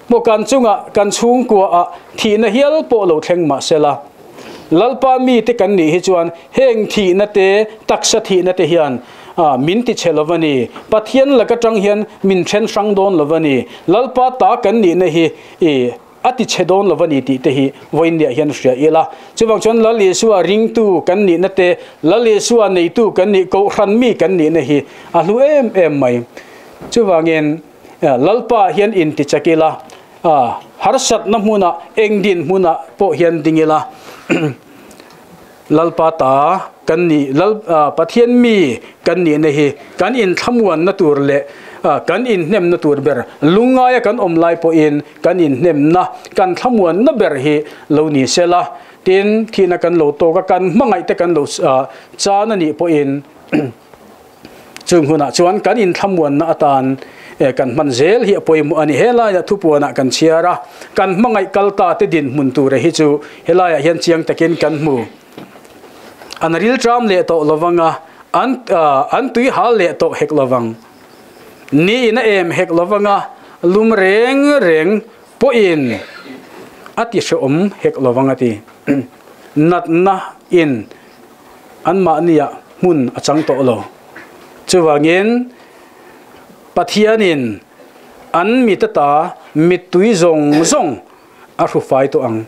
maw kan chungah kan chhungkuaah thihna hial pawh lo thleng mah sela, Lalpa mite kan nih hi chuan heng thihna te, taksa thihna te hian min ti chhe lo va ni. Pathian lak atang hian min then hrang dawn lo va ni. Lalpa ta kan nihna hi i a ti chhe dawn lo va ni tih te hi vawiinniah hian hria ila. Chuvang chuan Lal Isua ringtu kan nihna te, Lal Isua neitu kan nih, Kohhran mi kan nihna hi a hlu em em mai. Chuvangin Lalpa hian inti chak ila. A, harsatna hmunah, eng din hmunah pawh hian ding ila, Lalpa ta kan nih, Lal, Pathian mi kan nihna hi kan inthlamuanna tur leh kan inhnemna tur ber, lungngaia kan awm lai pawhin kan inhnemna, kan thlamuanna ber hi lo ni sela, tin, thihna kan lo tawk a, kan hmangaihte kan lo chan a nih pawhin, Chung hunah chuan kan inthlamuanna atan kan hman zel hi a pawimawh a ni. Helaiah thupuanah kan chhiar a, kan hmangaih kal ta te dinhmun tura hi chu helaiah hian chiang takin kan hmu. An rilṭam leh tawh lovang a, an an tui hal leh tawh hek lovang. Niin a em hek lovang a, lum reng reng pawhin a ti hrehawm hek lovang a ti. Natna in anmahniah hmun a chang tawh lo. Chuvangin Pathianin an mite ta mittui zawng zawng a hru fai tawh ang.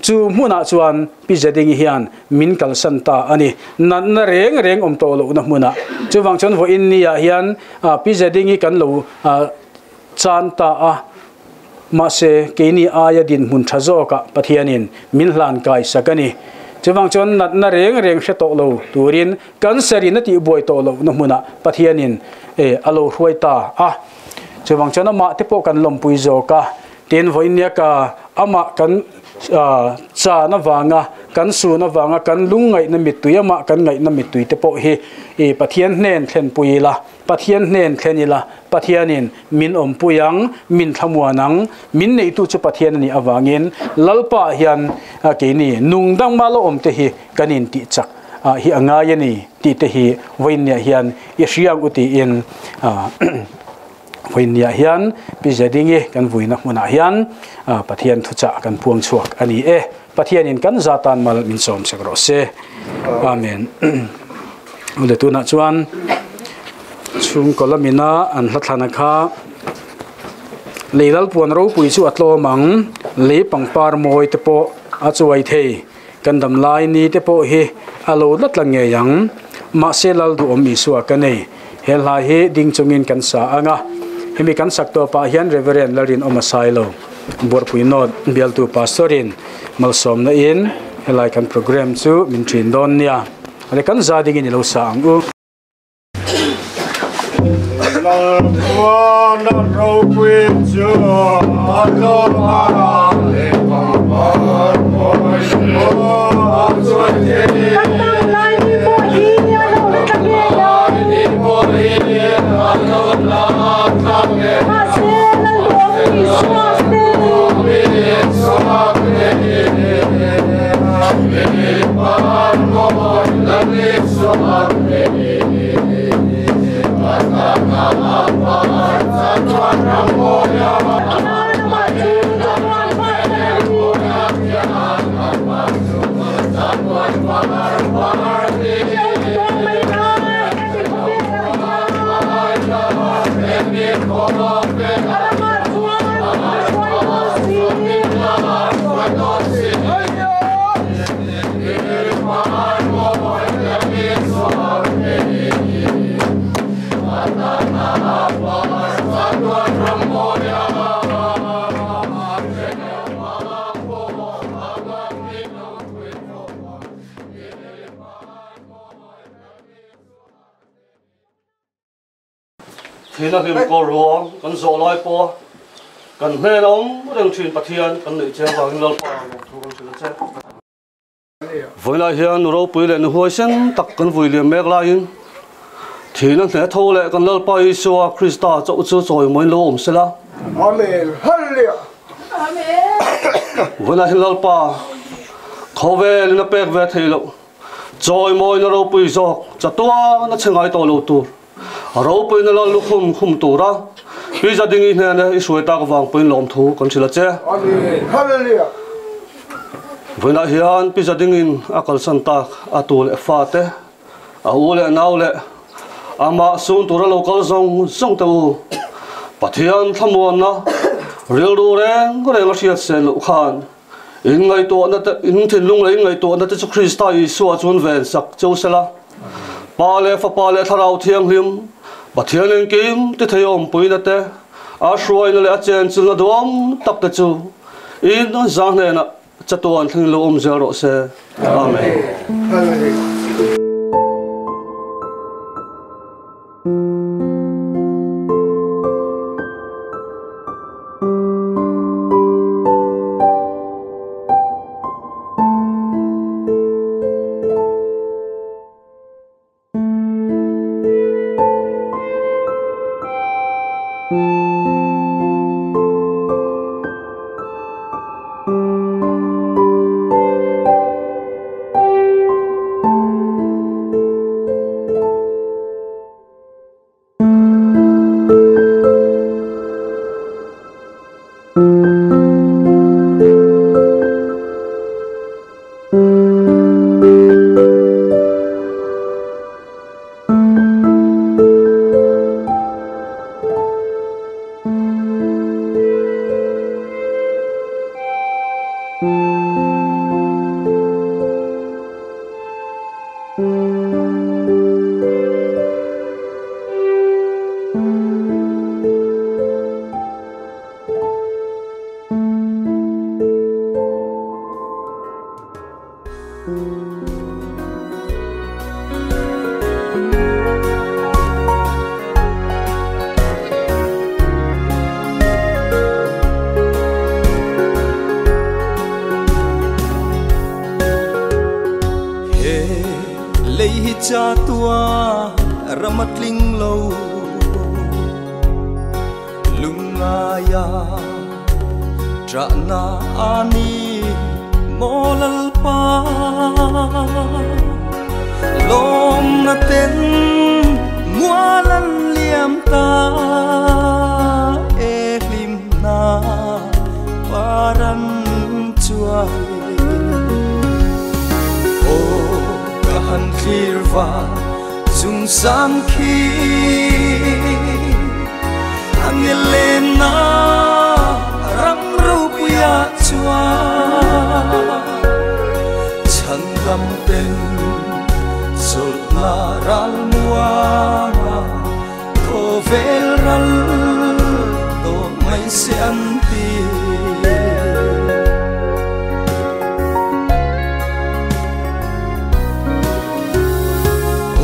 Chu hmunah chuan Pi Zedingi hian min kalsan ta a ni. Natna reng reng awm tawh lohna hmunah. Chuvang chuan vawiin niah hian Pi Zedingi kan lo chan ta a. Mahse, keini aia dinhmun tha zawkah Pathianin min hlan kai sak a ni. Chuvang chuan natna reng reng hre tawh lo turin cancer in a tihbuai tawh lohna hmunah Pathianin a lo hruai ta a. Chuvang chuan amah te pawh kan lawmpui zawk a. Tin, vawinia ka amah kan chan avanga, kan sun avanga kan lungngaihna mittui, amah kan ngaihna mittui te pawh hi Pathian hnen thlenpui ila. Pathian hnen thlen ila, Pathianin min awmpui ang, min thlamuan ang, min neitu chu Pathian a nih avangin Lalpa hian keini nungdang mah la awm te hi kan intih chak hi a ngai a ni tih te hi vawiinniah hian i hriang u tiin vawiinniah hian Pi Zedingi kan vuina hmunah hian Pathian thuchah kan puang chhuak a ni e. Pathianin kan za tan mal min sawm sek rawh se. Amen. Ule tunah chuan chhungkaw lamina an hla thlana kha lei lalpuan ropui chu a tlawm ang, lei pangpar mawi te pawh a chuai thei, kan dam lai ni te pawh hi a lo la tla ngei ang, mahse lal duhawm Isua ka nei. He hla hi ding chungin kan sa ang a, hemi kan sak tawh pah hian Reverend Lalrinawma Sailo, Buarpui North bialtu Pastor-in malsawmna in helai kan programme chu min ṭin dawn nia. Ale kan za dingin i lo sa ang u. Lalpuan ropui chu a tlawm a, lehpangpar mawi pawh a chuai thei. Kan dam lai ni pawh hi a lo la tla ngei ang. Mahse, Lalduhawm Isua te. Khian amah chu chatuan Thina hlim kawr ruang kan zawh lai pawha kan hnen a awm reng thin Pathian kan neih chiang vangin Lalpa lawmthu kan hrilh a che. Vawiinah hian nu ropui leh nu huaisen tak kan vui liam mek laiin thihna hneh tho leh kan Lalpa Isua Krista chauh chu chawimawiin lo awm sela. Amen. Hallelujah. Vawiinah hian Lalpa khawvelin a pek ve thei loh chawimawina ropui zawk chatuan a che ngai tawh lo tur Ropuina lal lukhum khum tura Pi Zadingi hnena i hruai tak vang pawhin lawmthu kan hrilh a che. Vawiinah hian Pi Zadingin a kalsan tak a tu leh fate, a u leh nau leh amah sun tura lo kal zawng zawng te u Pathian thlamuanna rilru reng reng a hriat sen loh khan In ngaihtuahna te, in thinlung leh in ngaihtuahna te chu Krista Isua chuan ven sak cheu sela. Pa leh Fapa leh Thlarau Thianghlim, Pathian engkim ti thei awmpuina te, a hruaina leh a chenchilna duam tak te chu in za hnenah chatuan thleng lo awm zel rawh se. Amen. He lei hi chatua ram a tling lo lungaia trahna a ni maw Lalpa lawmna ten mual an liam ta e hlimna par an chuai aw ka han thlir va chung sang khi Angelena ram ropuia chuan chhandam ten chawlhna ral muanga khawvel ral tawh mai se an ti.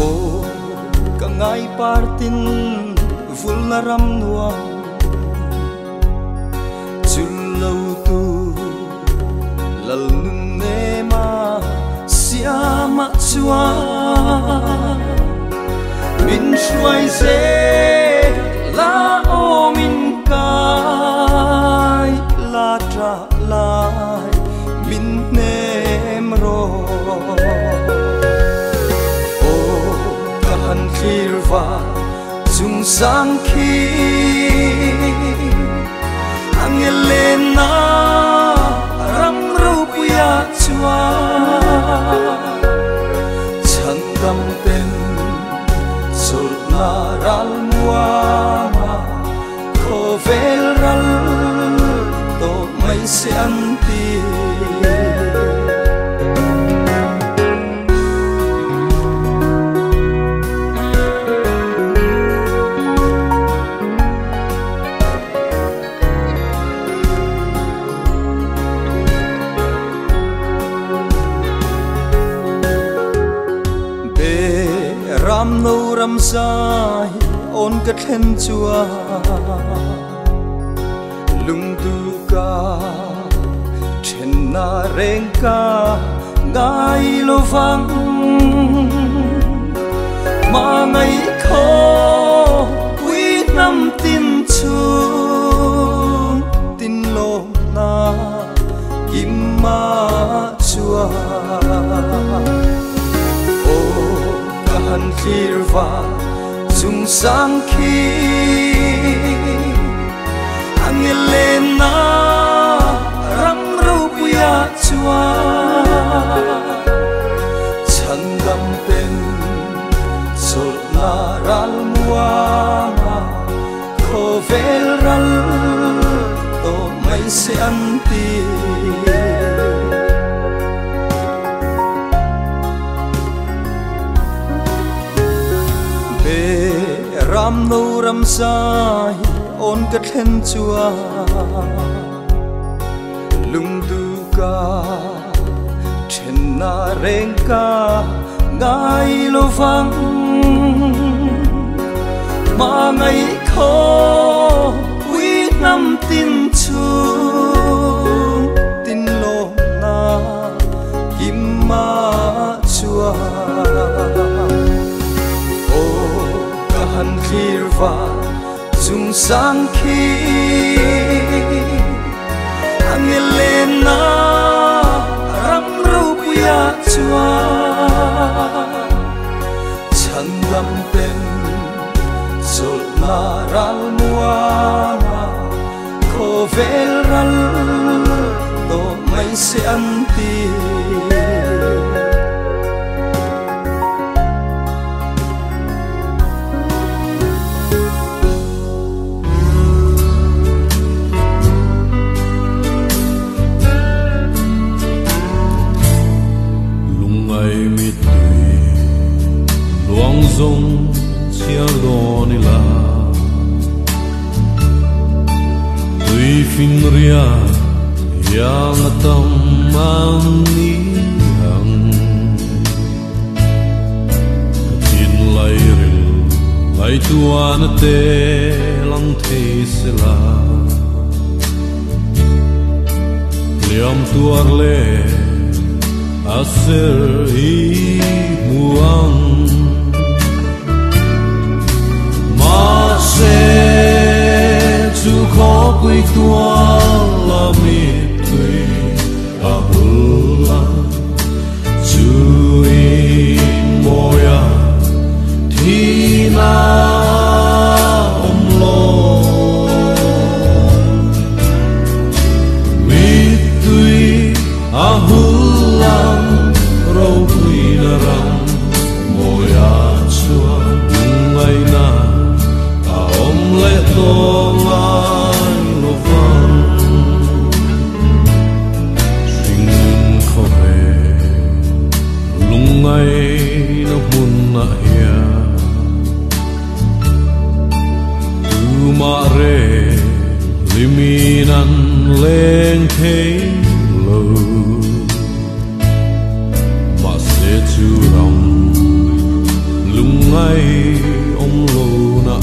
Aw ka ngai partin vulna ram nuam chul lo tu lal nun nema siama chuan min hruai zel la aw min kai la tha lai min hnem rawh aw ka han thlir va chung sang khi Angelena ram ropuia chuan chhandam ten chawlhna ral muanga khawvel ral tawh mai se an ti. Ram no ram zai On ka thlen chua lung du ka then na reng ka ngai lo vang ma ngai kho quý năm tin chu tin lo na kim ma chua ô ka han thlir va chung sang khi Angelena ram ro puya chua chandam ten sol na ral mua kho vel ral to mai se an ti be ram no ram sai on ka thlen chua lung du ka then na reng ka ngai lo vang ma ngai kho quý năm tin chu tin lo na kim ma chua ô ka han thlir va chung sang khi Angelena ram ro puya chua chandam ten sol na ral mua kho vel ral to mai se an ti. Zong chiar do ni la tui fin ria yang tam mang ni hang tin lai ril lai tuan te lang the se la liam tuar le aser i muang se chu kho quy tua la mi tui a hula chu in moya thi na om lo mi tui a hula ro pui na ram moya chua ngai na le to ngai lo vang sinh kho ve lung ngai na hun na hia tu ma re liminan leng thei lo ma se chu ram lung ngai om lo na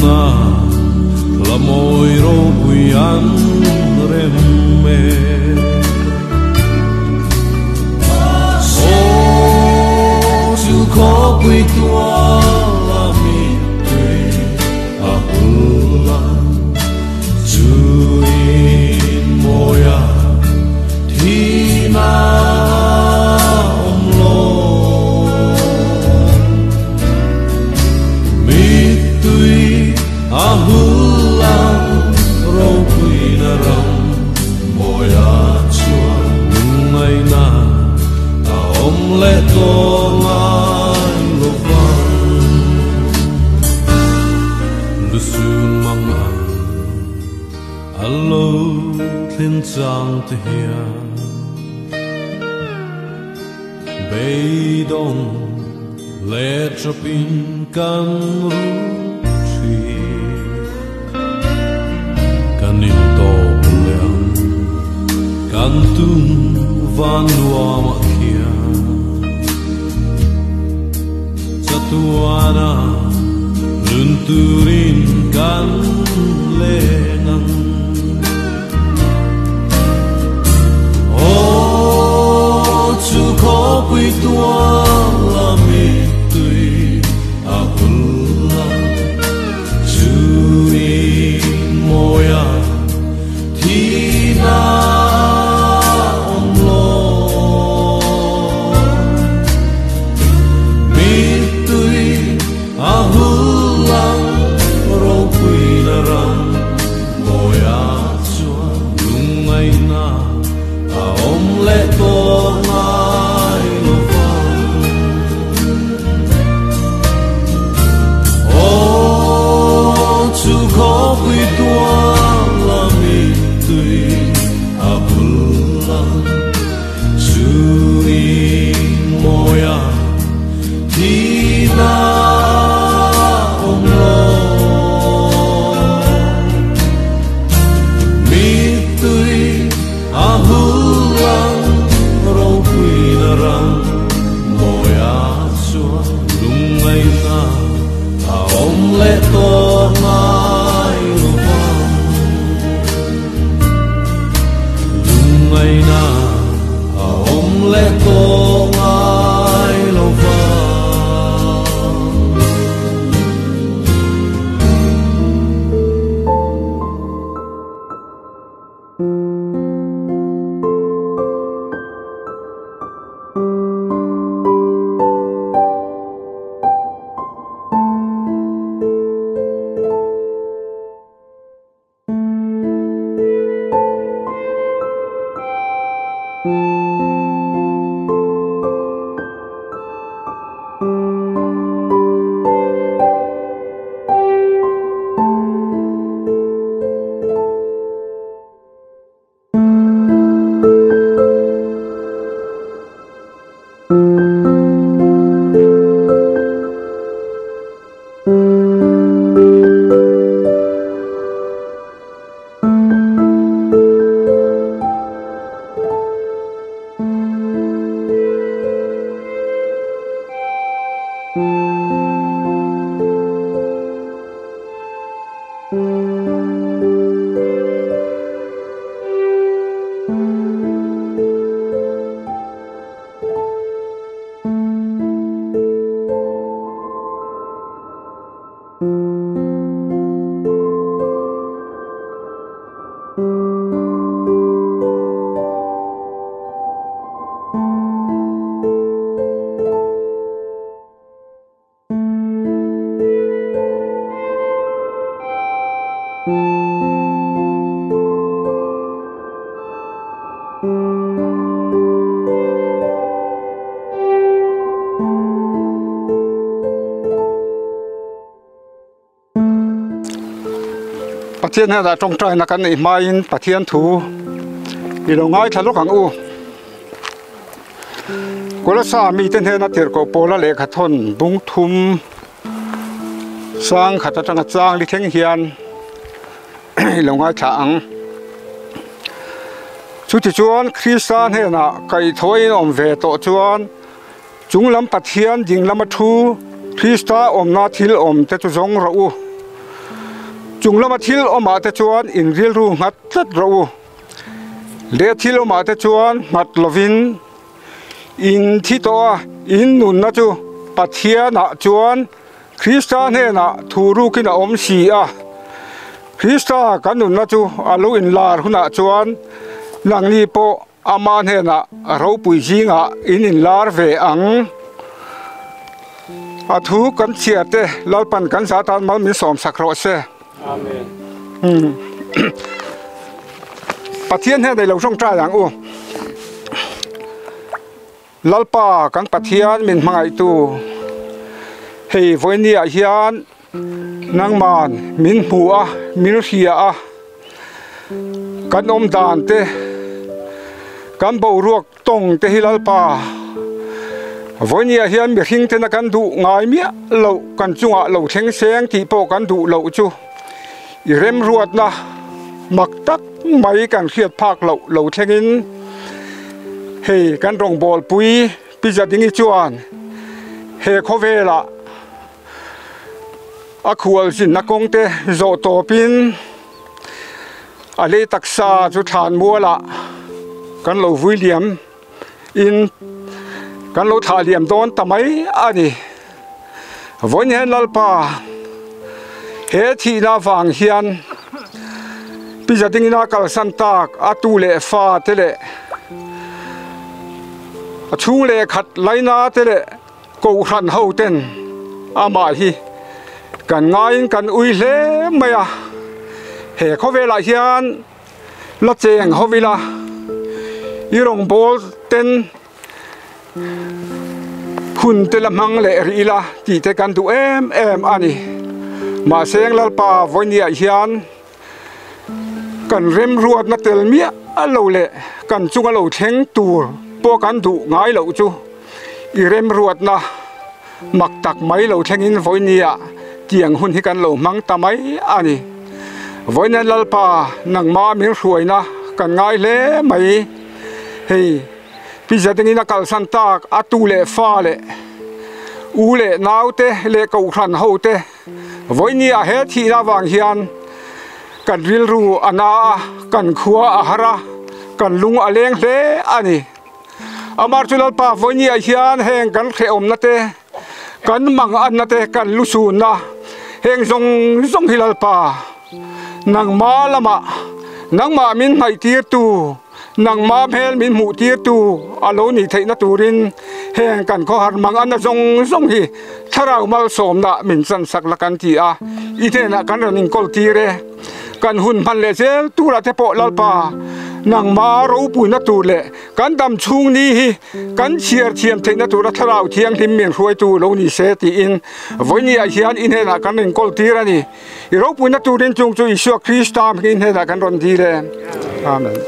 na la moi ro pui an rem me o chu kho pui tua la mi tui a hula chu in moya thi na om lo mi tui a hula ro pui na ram moya chua ngai na a om le to ngai lo vang lu sun mang an alo thin chang te hia bei dong le chopin kan ru kanin to leang kan tum van nuam khia Chatuana nun turin kan leng ang. Aw chu khawpui tuala mittui a hul ang, chu in mawia thihna awm lo. Mittui a hul ang, ropuina ram mawia chuan lungngaihna a awm leh tawh ngai lo vang. Aw chu khawpui tuala mittui a hul ang, chu in mawia thihna awm lo. Mittui a hul ang, ropuina ram mawia chuan lungngaihna a awm leh tawh ngai lo vang. Lungngaihna a awm leh tawh ngai lo vang. Pathian hnenah tawngtaina kan neih hmain Pathian thu i lo ngaithla lawk ang u. Kolasa mite hnena tirhkoh pawla lehkha thawn bung thum sang khat atanga chang li thleng hian i lo ngaithla ang. Chutichuan Krista hnenah kaihthawhin awm ve tawh chuan Chunglam Pathian ding lama thu Krista awmna thil awm te chu zawng rawh u. Chunglama thil awmah te chuan in rilru nghat tlat rawh u. Leh thil awmah te chuan nghat lovin in thi tawh a, in nunna chu Pathianah chuan Krista hnenah thu rukin a awm si a. Krista kan nunna chu a lo inlar hunah chuan nangni pawh Ama hnenah ropui zingah in inlar ve ang. A thu kan chhiar te Lalpan kan za tan mal min sawm sak rawh se. Amen. Pathian hnenah i lo tawngtai ang u. Lalpa kan Pathian min hmangaihtu hei vawinia hian nangman min hmu a, min hria a, kan awm dan te, kan boruak tawng te hi Lalpa vawinia hian mihring tena kan duh ngai miah loh kan chungah lo thleng seng tih pawh kan duh loh chu i remruatna mak tak mai kan hriat phak loh lo thlengin hei kan rawngbawlpui Pi Zadingi chuan he khawvelah. A khualzinna kawngte zawh tawpin a lei taksa chu thlan mualah kan lo vui liam in kan lo thlah liam dawn ta mai a ni. Vawiin hian Lalpa he thihna avang hian Pi Zadingina kalsan tak a tu leh fa te leh a chhung leh khat laina te leh Kohhran ho ten amah hi kan ngaiin kan ui hle mai a, he khawvelah hian la cheng ho ila i rawngbâwl ten hun te la hmang leh rih ila tih te kan duh em em a ni. Mahse Lalpa vawinia hian kan remruatna tel miah lo leh kan chunga lo thleng tur pawh kan duh ngai loh chu i remruatna mak tak mai lo thlengin vawinia tiang hun hi kan lo hmang ta mai a ni. Vawinia Lalpa nangma min hruaina kan ngai hle mai. Hei Pi Zadengin a kalsan tak a tu leh fa leh u leh naute leh kohhran hote Vawinia he thihna avang hian kan rilru a na a, kan khua a har a, kan lung a leng hle a ni. Amar chu Lalpa vawinia hian heng kan hrehawmna te, kan manganna te, kan lusunna heng zawng zawng hi Lalpa nangma lamah nangmah min hnaihtirtu, Nangmah hmel min hmuh tirtu a lo nih theihna turin heng kan khawhar manganna zawng zawng hi thlarau malsawmna min chansak la kan ti a, i hnenah kan rawn inkawl tir e. Kan hun hman leh zel turah te pawh Lalpa, nangmah ropuina tur leh kan dam chhung ni hi kan chhiar thiam theihna tura thlarau thianghlim min hruaitu lo ni se tiin vawinia hian i hnenah kan inkawl tir a ni. I ropuina turin chung chu Isua Krista hmingin hnenah kan rawn dil e. Amen.